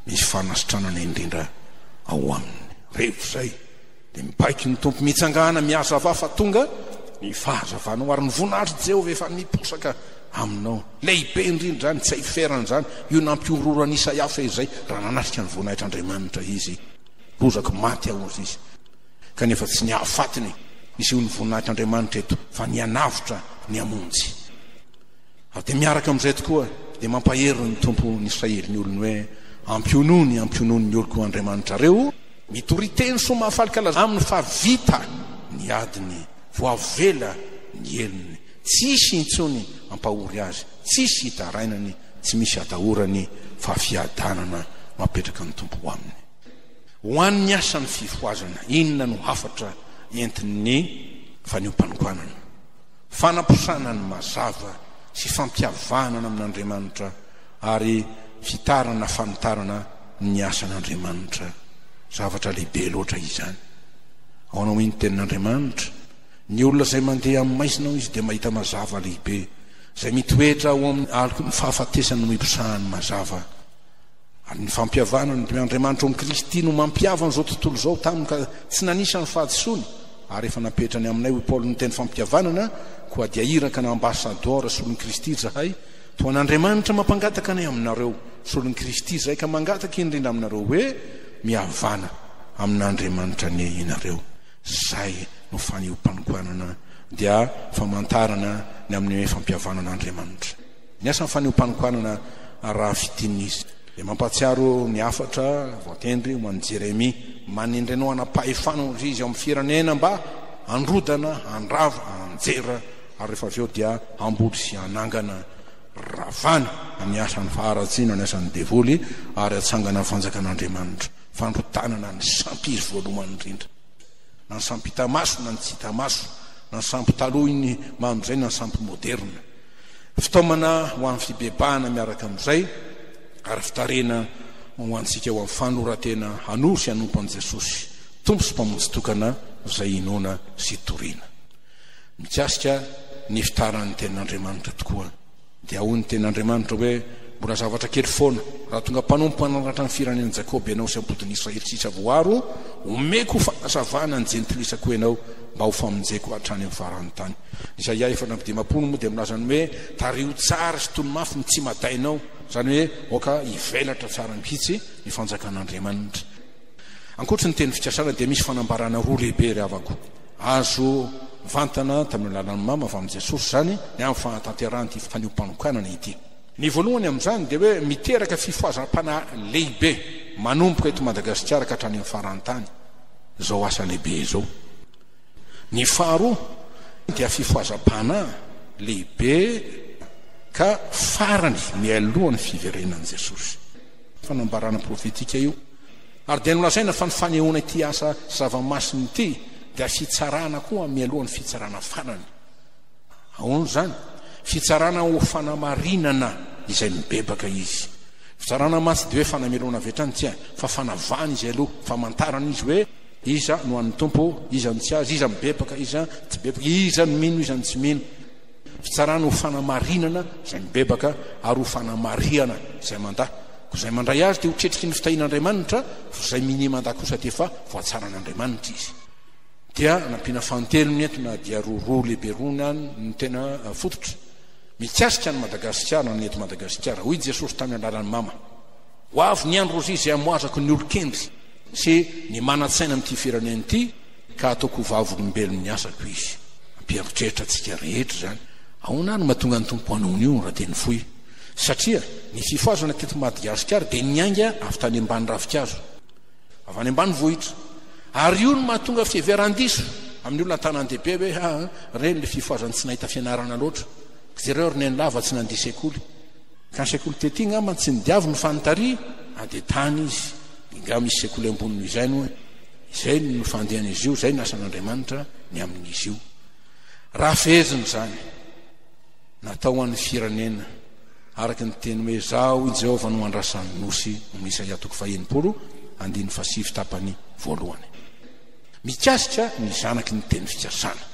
misy fanasitranana indrindra ao aminy. Revo izay dia mibaiko ny Tompo mitsangàna mihazavà fa tonga ny fahazavanao ary ny voninahitr'i Jehovah efa miposaka aminao. Lehibe indrindra izany, tsy hay ferana izany, io nampihorohoro an'i Isaia fehizay raha nanatrika ny voninahitr'Andriamanitra izy. Lozako maty aho hozy izy. Kanefa tsy ny hahafaty ny nisehoan'ny voninahitr'Andriamanitra eto, fa ny hanavotra, ny hamonjy. Ary dia miaraka amin'izay tokoa, dia mampahery ny Tompo ny Israely ny olony hoe, Ampionony, ampionony ny oloko Andriamanitrareo, mitoria teny soa mahafaly ka lazao aminy fa vita ny adiny, voavela ny helony, tsy hisy intsony hampahory azy, tsy hisy hitarainany, tsy misy hatahorany, fa fiadanana no apetraka ny Tompo ho aminy. Ho an'ny asan'ny fifohazana, inona no hafatra entin'ny fanehoam-panokanana? Fanaposana ny mazava sy fampihavanana amin'Andriamanitra ary fitarana fanitarana ny asan'Andriamanitra. Zavatra lehibe loatra izany. Ahoana hoy ny tenin'Andriamanitra? Ny olona izay mandeha amin'ny maizina hoy izy dia mahita mazava lehibe. Izay mitoetra ao amin'ny aloky ny fahafatesana no iposahan'ny mazava. Ary ny fampihavanana dia Andriamanitra ao amin'i Kristy no mampihavana izao tontolo izao taminy ka tsy nanisa ny fahadisoany ary efa napetrany aminay hoy Paoly ny teny fampihavanana koa dia iraka na ambassador solon'i Kristy izahay toa an'Andriamanitra mampangataka anay aminareo solon'i Kristy izahay ka mangataka indrindra aminareo hoe mihavana amin'Andriamanitra anie ianareo izay no fanehoam-panokanana dia famantarana ny amin'ny hoe fampihavanan'Andriamanitra. Ny asan'ny fanehoam-panokanana raha fintinina izy dia mampahatsiaro ny hafatra voatendry ho an'i Jeremia, Manendry anao hanam-pahefana hoy izy ao amin'ny firenena mba handrodana, handrava, hanjera ary rehefa avy eo dia hamboly sy hanangana. Ravana ny asan'ny faharatsiana, ny asan'ny devoly ary hatsangana ny fanjakan'Andriamanitra. Fandrodanana ny sampy izy voalohany indrindra. Na ny sampy hita maso na ny tsy hita maso, na ny sampy taloha iny maha amin'izay na ny sampy moderina. Fitaomana ho an'ny fibebahana miaraka amin'izay ary fitarihana ho antsika ho amin'ny fanoloran-tena hanoa sy hanompo an'i Jesosy, Tompo sy Mpamonjy tokana izay inoana sy itoriana. Mikasika ny fitaran'ny Tenin'Andriamanitra tokoa dia hoy ny Tenin'Andriamanitra hoe, Mbola zavatra kely foana, raha tonga mpanompo hanandratra ny firenen'i Jakoba ianao sy hampodin'i Israely sisa voaro, omeko ho fanazavana ny jentilisa koa ianao mba ho famonjeko hatrany amin'ny faran'ny tany. Isaia 54 moa dia milaza ny hoe tariho tsara sy tony mafy ny tsimadainao, izany hoe aoka hivelatra tsara mihitsy ny fanjakan'Andriamanitra. Ankoatry ny teny fikasana dia misy fanambarana roa lehibe ry havako, azo mivantana tamin'ny alalan'ny mama avy amin'i Jesosy izany ny amin'ny fahatanterahan'ity fanehoam-panokanana ity. Ny voalohany amin'izany dia hoe miteraka fifohazam-panahy lehibe manomboka eto Madagasikara ka hatrany amin'ny faran-tany izao asa lehibe izao. Ny faharoa dia fifohazam-panahy lehibe ka farany mialoha ny fiverenan'i Jesosy. Fanambarana profetika io. Ary dia nolazaina fa ny fanehoana ity asa zava-masina ity dia fitsarana koa mialoha ny fitsarana farany. Ahoana izany? Fitsarana ho fanamarinana izay mibebaka izy. Fitsarana mantsy dia hoe fanamelohana avy hatrany, tsia, fa fanavahana izy aloha, famantarana izy hoe, Iza no an'ny Tompo, iza no tsy azy, iza mibebaka, iza tsy bebaka, iza no mino, iza no tsy mino. Fitsarana ho fanamarinana izay mibebaka ary ho fanamarihana izay mandà. Koa izay mandray azy dia ho tretriky ny fitahian'Andriamanitra, fa izay minia mandà kosa dia efa voatsaran'Andriamanitra izy. Dia nampiana fanintelony eto na dia roa lehibe roa ny any no tena fototra. Mikasika an'i Madagasikara na ny eto Madagasikara. Hoy Jesosy tamin'ny alalan'i Mama, Ho avy ny andro rosia izay hamoazako ny olon-kendry. Sy ny manan-tsaina amin'ity firenena ity ka ataoko ho vavolombelon'ny asako izy. Mampieritreritra antsika rehetra izany. Ahoana ary no mahatonga ny Tompo hanao an'io raha teny fohy? Satria ny fifohazana teto Madgasikara dia niainga avy tany ambany ravinkazo, avy any ambanivohitra. Ary io no mahatonga fiheveran-diso amin'ny olona an-tanàn-dehibe hoe aa, ireny ilay fifohazana tsy nahita fianarana loatra. Jereo ry Nenilava tsy nandia sekoly. Ka ny sekoly tety angamba tsy nidiaviny fa nitary a dia tany izy. Ingahy misy sekoly ambony noho izay no izay no fandehan'izy io, izay no asan'Andriamanitra ny amin'izy io. Raha fehezina izany, natao ho an'ny firenena, araka ny teny hoe Izaho i Jehovah no andrasan'ny nosy, amin'ny Isaia toko faha-60, andininy fahasivy tapany voalohany. Mikasika ny zanaky ny teny fikasana.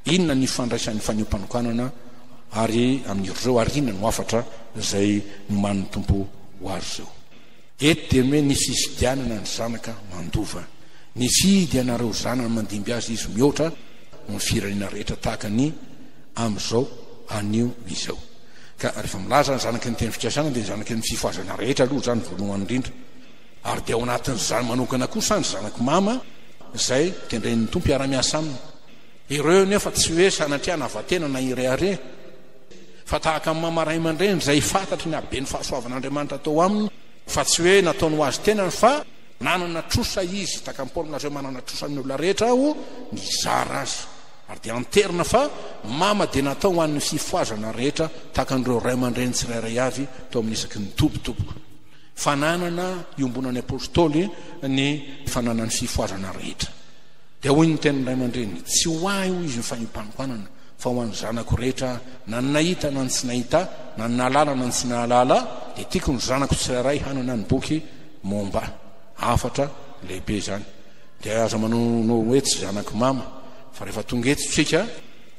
Inona ny ifandraisan'ny fanehoam-panokanana ary amin'ireo ary inona no hafatra izay nomanin'ny Tompo ho azy ireo? Eto dia ny hoe ny fifidianana ny zanaka mandova. Nifidy anareo zanany mandimby azy izy mihoatra noho ny firenena rehetra tahaka ny amin'izao anio izao. Ka rehefa milaza ny zanaky ny teny fikasana dia ny zanaky ny fifohazana rehetra aloha izany voalohany indrindra. Ary dia ao anatin'izany manokana kosa ny zanak'i mama izay tendren'ny Tompo hiara-miasa aminy. Ireo nefa tsy hoe sanatria hanava-tena na hirehareha, fa tahaka an'i mama ray aman-dreny izay fantatry ny haben'ny fahasoavan'Andriamanitra tao aminy, fa tsy hoe nataony ho azy tenany fa nanana trosa izy, tahaka an'i Paoly milaza hoe manana trosa amin'ny olona rehetra aho, nizara azy. Ary dia anterina fa mama dia natao ho an'ny fifohazana rehetra tahaka an'ireo ray aman-dreny tsirairay avy tao amin'ny isaky ny toby tompoko. Fananana iombonan'ny Apostoly ny fananan'ny fifohazana rehetra. Dia hoy ny tenin'ny ray aman-dreny, Tsy ho ahy, hoy izy, ny fahim-panokanana, fa ho an'ny zanako rehetra, na ny nahita na ny tsy nahita, na ny nahalala na ny tsy nahalala, dia tiako ny zanako tsirairay hanana ny boky momba ahy. Hafatra lehibe izany. Dia aza manao hoe tsy zanak'i mama, fa rehefa tonga eto tsika,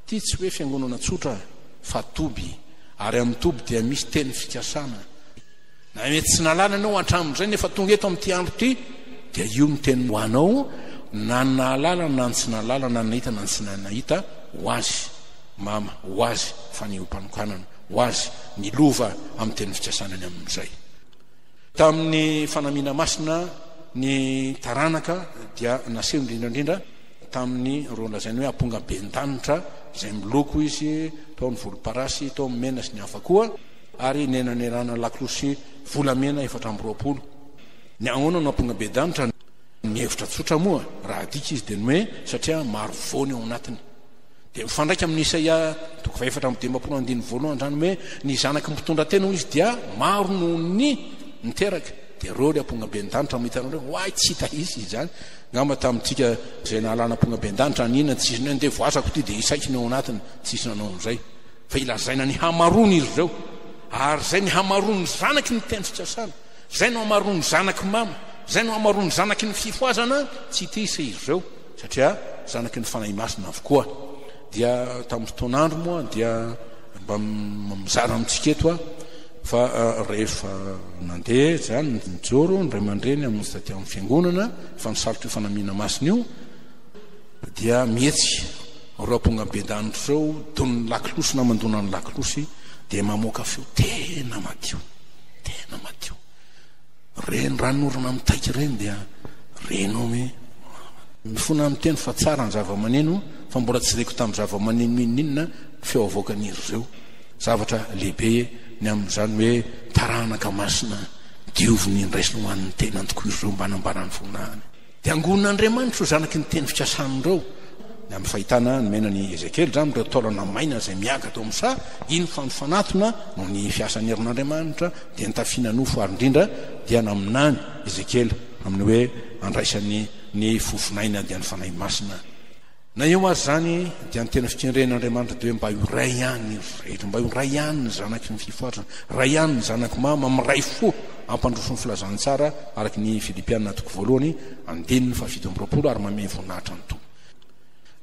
ity tsy hoe fiangonana tsotra fa toby, ary amin'ny toby dia misy teny fikasana, Na mety tsy nahalala ianao hatramin'izay nefa tonga eto amin'ity andro ity dia io ny teny ho anao na ny nahalala na ny tsy nahalala na ny nahita na ny tsy nahita ho azy mama ho azy fanehoam-panokanana ho azy ny lova amin'ny teny fikasana ny amin'izay. Tamin'ny fanamiana masina ny taranaka dia naseho indrindra indrindra tamin'ny ireo lazainy hoe ampongaben-danitra izay miloko izy tao ny volomparasy tao ny mena sy ny hafa koa. ary nenanerana lakolosy volamena 24. Ny ahoana no ampongabedanitra? Ny hevitra tsotra moa, raha adika izy dia ny hoe satria maro voany ao anatiny. Dia mifandraika amin'ny Isaia toko faha 54 andininy voalohany izany hoe ny zanaky ny mpitondra tena hoy izy dia maro noho ny niteraka. Dia ireo ilay ampongabendanitra no hitanareo hoe oay tsy hita izy izany. Angamba tamintsika izay nahalana ampongabendanitra nihina tsisy ny hoe ndeha voasako ity dia isaiko ny ao anatiny, tsisy nanao an'izay. Fa ilazaina ny hamaroany izy ireo, ary izay ny hamaroan'ny zanaky ny teny fikasana, izay no hamaroan'ny zanaky mama, izay no hamaroan'ny zanaky ny fifohazana, tsy hita isa izy ireo, satria zanaky ny Fanahy Masina avokoa. Dia tamin'ny fotoan'andro moa dia mba mizara amintsika eto aho fa rehefa nandeha izany nijoro ny ray aman-dreny hamonjy taty amin'ny fiangonana, efa nisalotra io fanamiana masina io, Dia mihetsika ireo ampongabendanitra ireo, donin'ny lakolosy na mandona ny lakolosy, dia mamoaka feo tena madio, tena madio. Ireny ranonorana mitaika ireny dia renao hoe mifona miteny fa tsara ny zava-maneno, fa mbola tsy reko tamin'ny zava-maneno n'inon'inona ny feo avoakan'izy ireo. Zavatra lehibe ny amin'izany hoe taranaka masina dioviny indraisiny ho an'ny tenany tokoa ireo mba hanambarany voninahiny. Dia angonin'Andriamanitra ireo zanaky ny teny fikasana ireo. Ny amin'ny fahitana nomena an'i Ezekiela izany, ireo taolana maina izay miaga tao amin'ny saha, iny fa nifanatona noho ny fiasan'ny herin'Andriamanitra, dia nitafiana nofo ary indrindra dia naminany Ezekiela amin'ny hoe andraisany ny fofon'aina dia ny Fanahy Masina. Na eo aza izany dia ny tena fikendren'Andriamanitra dia hoe mba ho iray ihany ny rehetra, mba ho iray ihany ny zanaky ny fifohazana, iray ihany ny zanak'i mama, miray fo hampandroso ny filazantsara araka ny Filipiana toko voalohany andininy faha-27 ary manome voninahitra ny Tompo.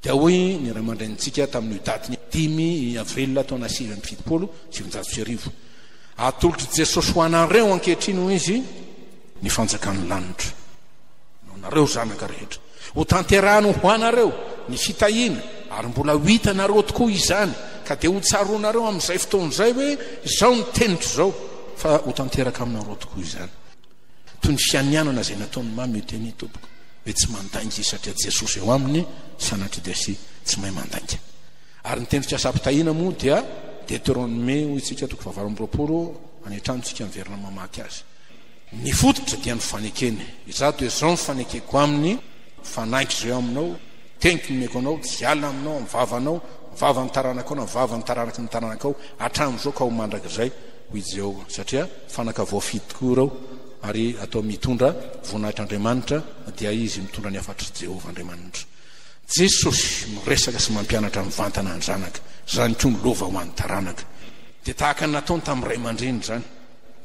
Dia hoy ny ray aman-drenintsika tamin'io daty 5 avril taona 1979, Atolotr'i Jesosy ho anareo ankehitriny hoy izy ny fanjakan'ny lanitra. Ho anareo zanaka rehetra. Ho tanterahany ho anareo ny fitahiana, ary mbola ho hitanareo tokoa izany, ka dia ho tsaroanareo amin'izay fotoana izay hoe, Izao ny teniko izao, fa ho tanteraka aminareo tokoa izany. Toy ny fianianana izay nataon'i Mamy io teny io, tompoko, hoe tsy mandainga izy satria Jesosy eo aminy, sanatria dia sy tsy mahay mandainga. Ary ny teny fikasam-pitahiana moa dia Deuteronome, hoy isika, toko fahavalo amby 20, any an-trano isika miverina mamaky azy. Ny fototra dia ny fanekeny. Izaho dia izao ny fanekeko aminy, fanaiko izay eo aminao, teniko nomeko anao, tsy hiala aminao, amin'ny vavanao, ny vavan'ny taranakao na ny vavan'ny taranaky ny taranakao, hatramin'izao ka ho mandrakizay. hoy Jehovah, satria fanaka voafidy tokoa ireo, ary atao mitondra voninahitr'Andriamanitra, dia izy mitondra ny hafatr'i Jehovah Andriamanitra. Jesosy miresaka sy mampianatra mivantana ny zanaka, izany koa ny lova ho an'ny taranaka. Dia tahaka ny nataony tamin'ny ray aman-dreny izany.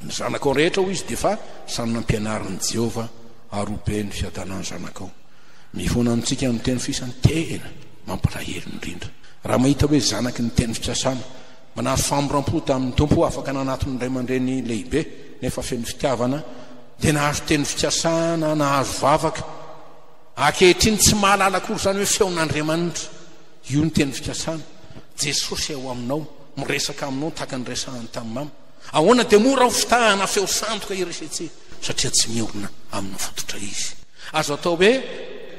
Ny zanakao rehetra, hoy izy, dia efa samy nampianarin'i Jehovah, ary ho be ny fiadanan'ny zanakao. Mifona amintsika amin'ny teny fisany tena mampalahelo indrindra. Raha mahita hoe zanaky ny teny fikasana, mba nahazo famoram-po tamin'ny Tompo, afaka nanatona ny ray aman-dreny lehibe nefa feno fitiavana, dia nahazo teny fikasana, nahazo vavaka. Ankehitriny tsy mahalala akory izany hoe feon'Andriamanitra. Io ny teny fikasana. Jesosy ao aminao, miresaka aminao tahaka ny niresahany tamin'i Mama. Ahoana dia mora ho fitahana feo sandoka iresetse satria tsy miorina amin'ny fototra izy. Azo atao hoe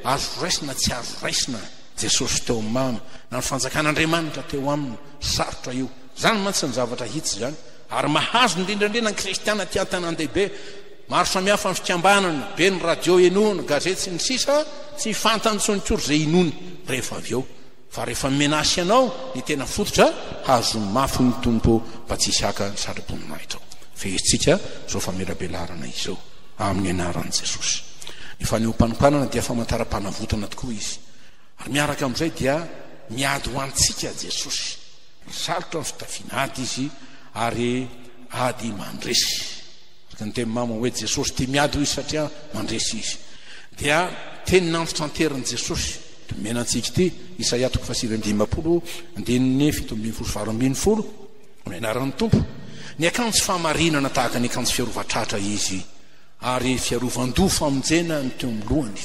azo raisina tsy azo raisina Jesosy teo amin'i Mama, na ny fanjakan'Andriamanitra teo aminy. Sarotra io. Izany mantsy ny zavatra hitsy izany. Ary mahazo indrindra indrindra ny kristiana aty an-tanàn-dehibe. Maro samihafa ny fikambanana, be ny radio henoina, gazety sy ny sisa, tsy fantany intsony kory izay inoany rehefa avy eo. Fa rehefa menace anao ny tena fototra, hazomy mafy ny Tompo mba tsy hisy haka ny satroboninahitra ao. Fehezintsika izao famelabelarana izao amin'ny anaran'i Jesosy. Ny fanehoam-panokanana dia famantaram-panavotana tokoa izy. Ary miaraka amin'izay dia miady ho antsika Jesosy. Sarotra ny fitafiana ady izy ary ady mandresy. Araka ny tenin'i Mama hoe Jesosy tia miady hoy izy satria mandresy izy. Dia teny nantitranterin'i Jesosy nomena antsika ity, Isaia toko faha-59 andininy 17 sy 18, amin'ny anaran'ny Tompo. Niakanjo fahamarinana tahaka ny akanjo fiarovan-tratra izy, ary fiarovan-doha famonjena ny teo amin'ny lohany.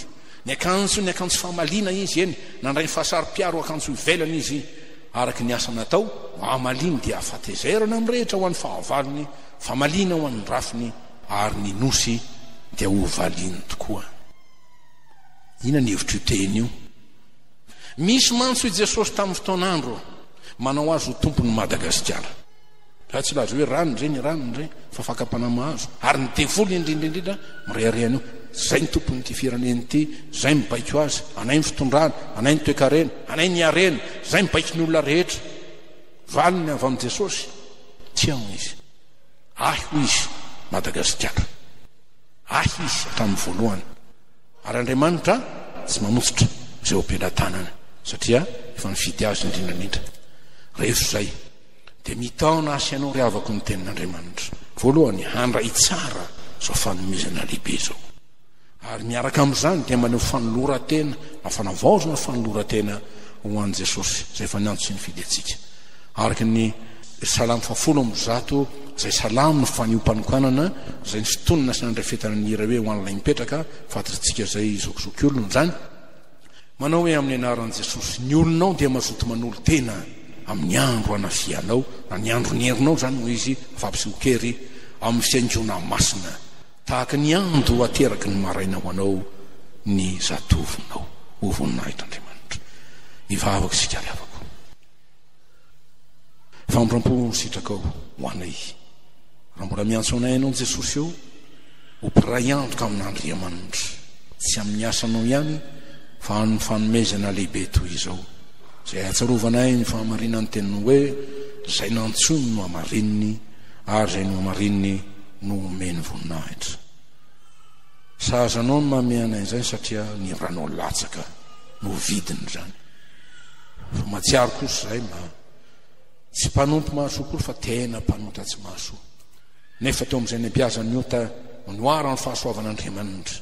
Niakanjo ny akanjo famaliana izy, eny, nandray ny fahasaro-piaro akanjo ivelany izy, araka ny asa natao, hamaliany dia hafatezerana mirehitra ho an'ny fahavalony, famaliana ho an'ny rafiny, ary ny nosy dia ho valiany tokoa. Inona ny hevitr'io teny io? Misy mantsy hoy Jesosy tamin'ny fotoan'andro, manao azy ho tompon'i Madagasikara. Za tsy hilaza hoe ranony ireny, ranony ireny, fa fakam-panahy mahazo. Ary ny devoly indrindra indrindra mirehareha an'io. Zay ny tompon'ity firenena ity, zay mibaiko azy, anay ny fitondrana, anay ny toekarena, anay ny harena, zay mibaiko ny olona rehetra. Valiny avy amin'i Jesosy, Tsia hoy izy. Ahy hoy izy, Madagasikara. Ahy izy hatramin'ny voalohany. Ary Andriamanitra tsy mamotsitra izay ho am-pelatanany, satria efa nifidy azy indrindra indrindra. Rehefa izay, dia mitaona ahy sy ianao ry havako ny tenin'Andriamanitra. Voalohany, handray tsara izao fanomezana lehibe izao. Ary miaraka amin'izany dia maneho fanoloran-tena na fanavaozana fanoloran-tena ho an'i Jesosy izay efa niantso sy nifidy antsika. Araka ny Salamo fahafolo 101 izay salamo ny fanehoam-panokanana izay nisintonina sy nandrafetana ny hira hoe ho an'ilay mipetraka, fantatsika izay zokizoky olona izany. Manao hoe amin'ny anaran'i Jesosy, ny olonao dia mazoto manolo-tena amin'ny andro hanafihanao, na ny andron'ny herinao izany hoy izy, fampisehoan-kery amin'ny fihaingoana masina. Tahaka ny ando ateraky ny maraina ho anao ny zatovonao. Ho voninahitr'Andriamanitra. Mivavaka isika ry havako. Famindrampo ny sitrakao ho anay. Raha mbola miantso anay ianao Jesosy ô, ho mpiray antoka amin'Andriamanitra. Tsy amin'ny asanao ihany fa amin'ny fanomezana lehibe toy izao. Izay ahatsiarovanay ny fahamarinan'ny teninao hoe, izay nantsoiny no hamarininy ary izay nohamarininy no omeny voninahitra. Sahaza anao ny manome anay izay satria ny ranao latsaka no vidiny izany. Fa mahatsiaro kosa izahay mba tsy mpanompo mahasoa akory fa tena mpanota tsy mahasoa. Nefa teo amin'izay nibiazan'ny ota manoara ny fahasoavan'Andriamanitra.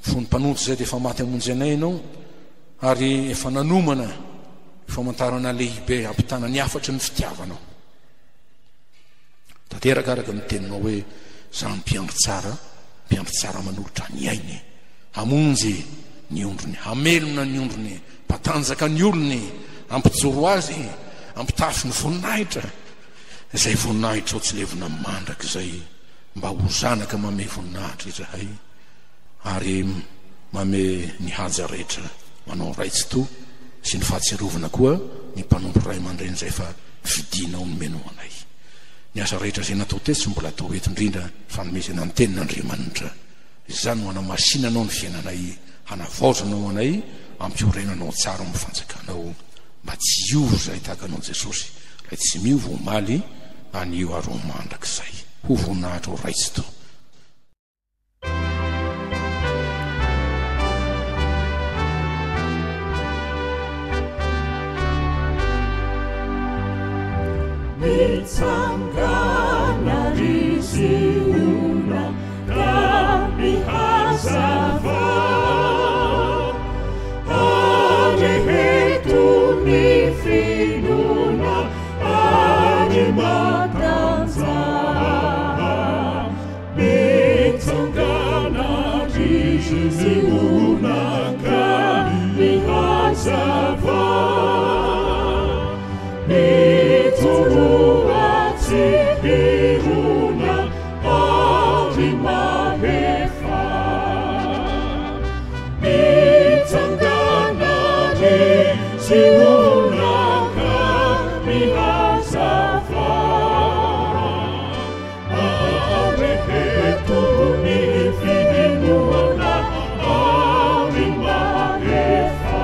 Fony mpanota izay dia efa maty hamonjy anay ianao ary efa nanomana famantarana lehibe hampitana ny hafatry ny fitiavanao. Tanteraka araka ny teninao hoe, Izaho no mpiandry tsara, mpiandry tsara manolotra ny ainy, hamonjy ny ondriny, hamelona ny ondriny, mpatanjaka ny olony, hampijoro azy, hampitafy ny voninahitra, izay voninahitrao tsy levona mandrakizay, mba ho zanaka mamehy voninahitra izahay, ary mamehy ny haja rehetra ho anao Ray Tsitoha, sy ny fahatsiarovana koa ny mpanompo ray aman-dreny izay efa fidinao nomenao anay. Ny asa rehetra izay natao teto sy mbola atao eto indrindra fanomezana ny tenin'Andriamanitra. Izany no hanamasinanao ny fiainanay, hanavaozanao anay, ampiorenanao tsara ao amin'ny fanjakanao mba tsy hiova izahay tahaka anao Jesosy, ilay tsy miova omaly, anio ary ho mandrakizay. Ho voninahitro Ray Tsitoha. Mitsangana ry Ziona ka mihazava, Areheto ny finoana ary matanjaha. Mitsangana ry Ziona ka mihazava, Mijoroa tsy hirona ary mahefa. Mitsangana ry Ziona ka mihazava, Areheto ny finoana ary mahefa.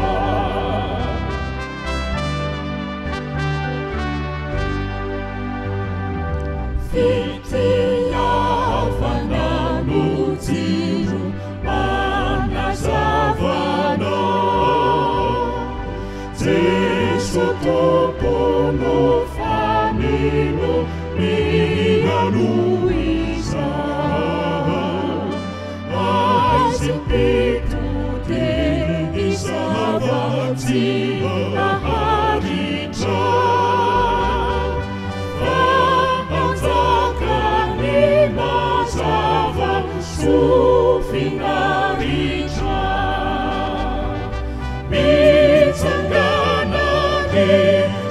Fitiavana no jiro manazava anao. Jeso Tompo no fanilo mialoha izao. Aizim-pito dia izava tsy haharitra. Fa hanjaka ny mazava sofinaritra. Mitsangana ry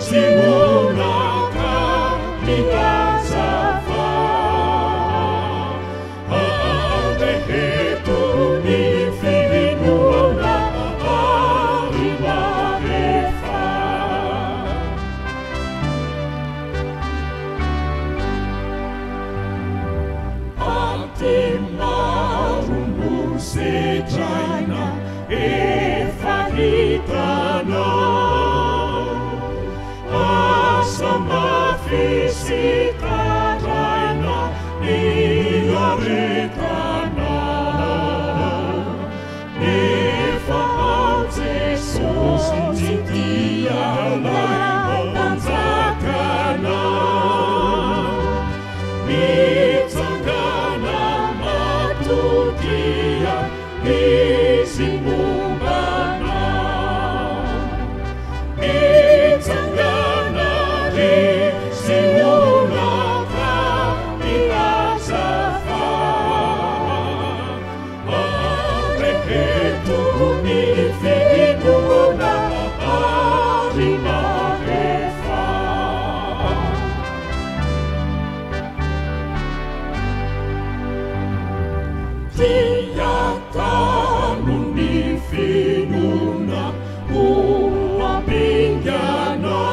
Ziona ka mihazava. Andreheto ny finoana ary mahefa. Ady maro no sedraina efa hitanao. Asa mafy sy taraina niaretanao. Nefa ao Jesosy tsy dia ilay mpanjakanao. Mitsangana matokia izy momba anao. Mitsangana ry Ziona ka mihazava. Andreheto ny finoana ary mahefa. Dia tano ny finoana ho ampinganao.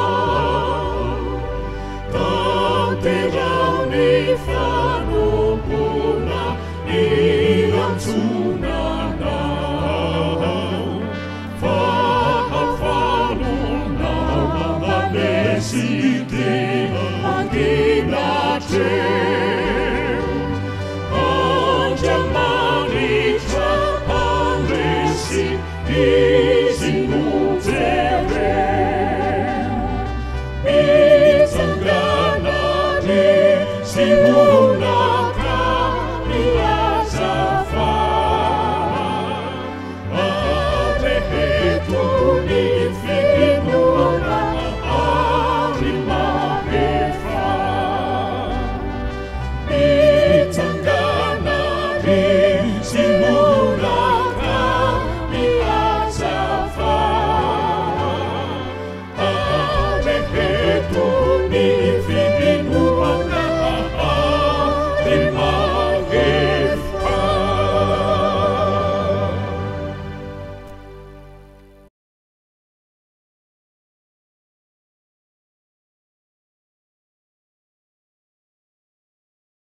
Tanteraho ny fanompoana iantsoana anao. Fahavalonao manesy dia mangina hatreo. Andriamanitra mpandresy izy no jereo. Mitsangana ry Ziona.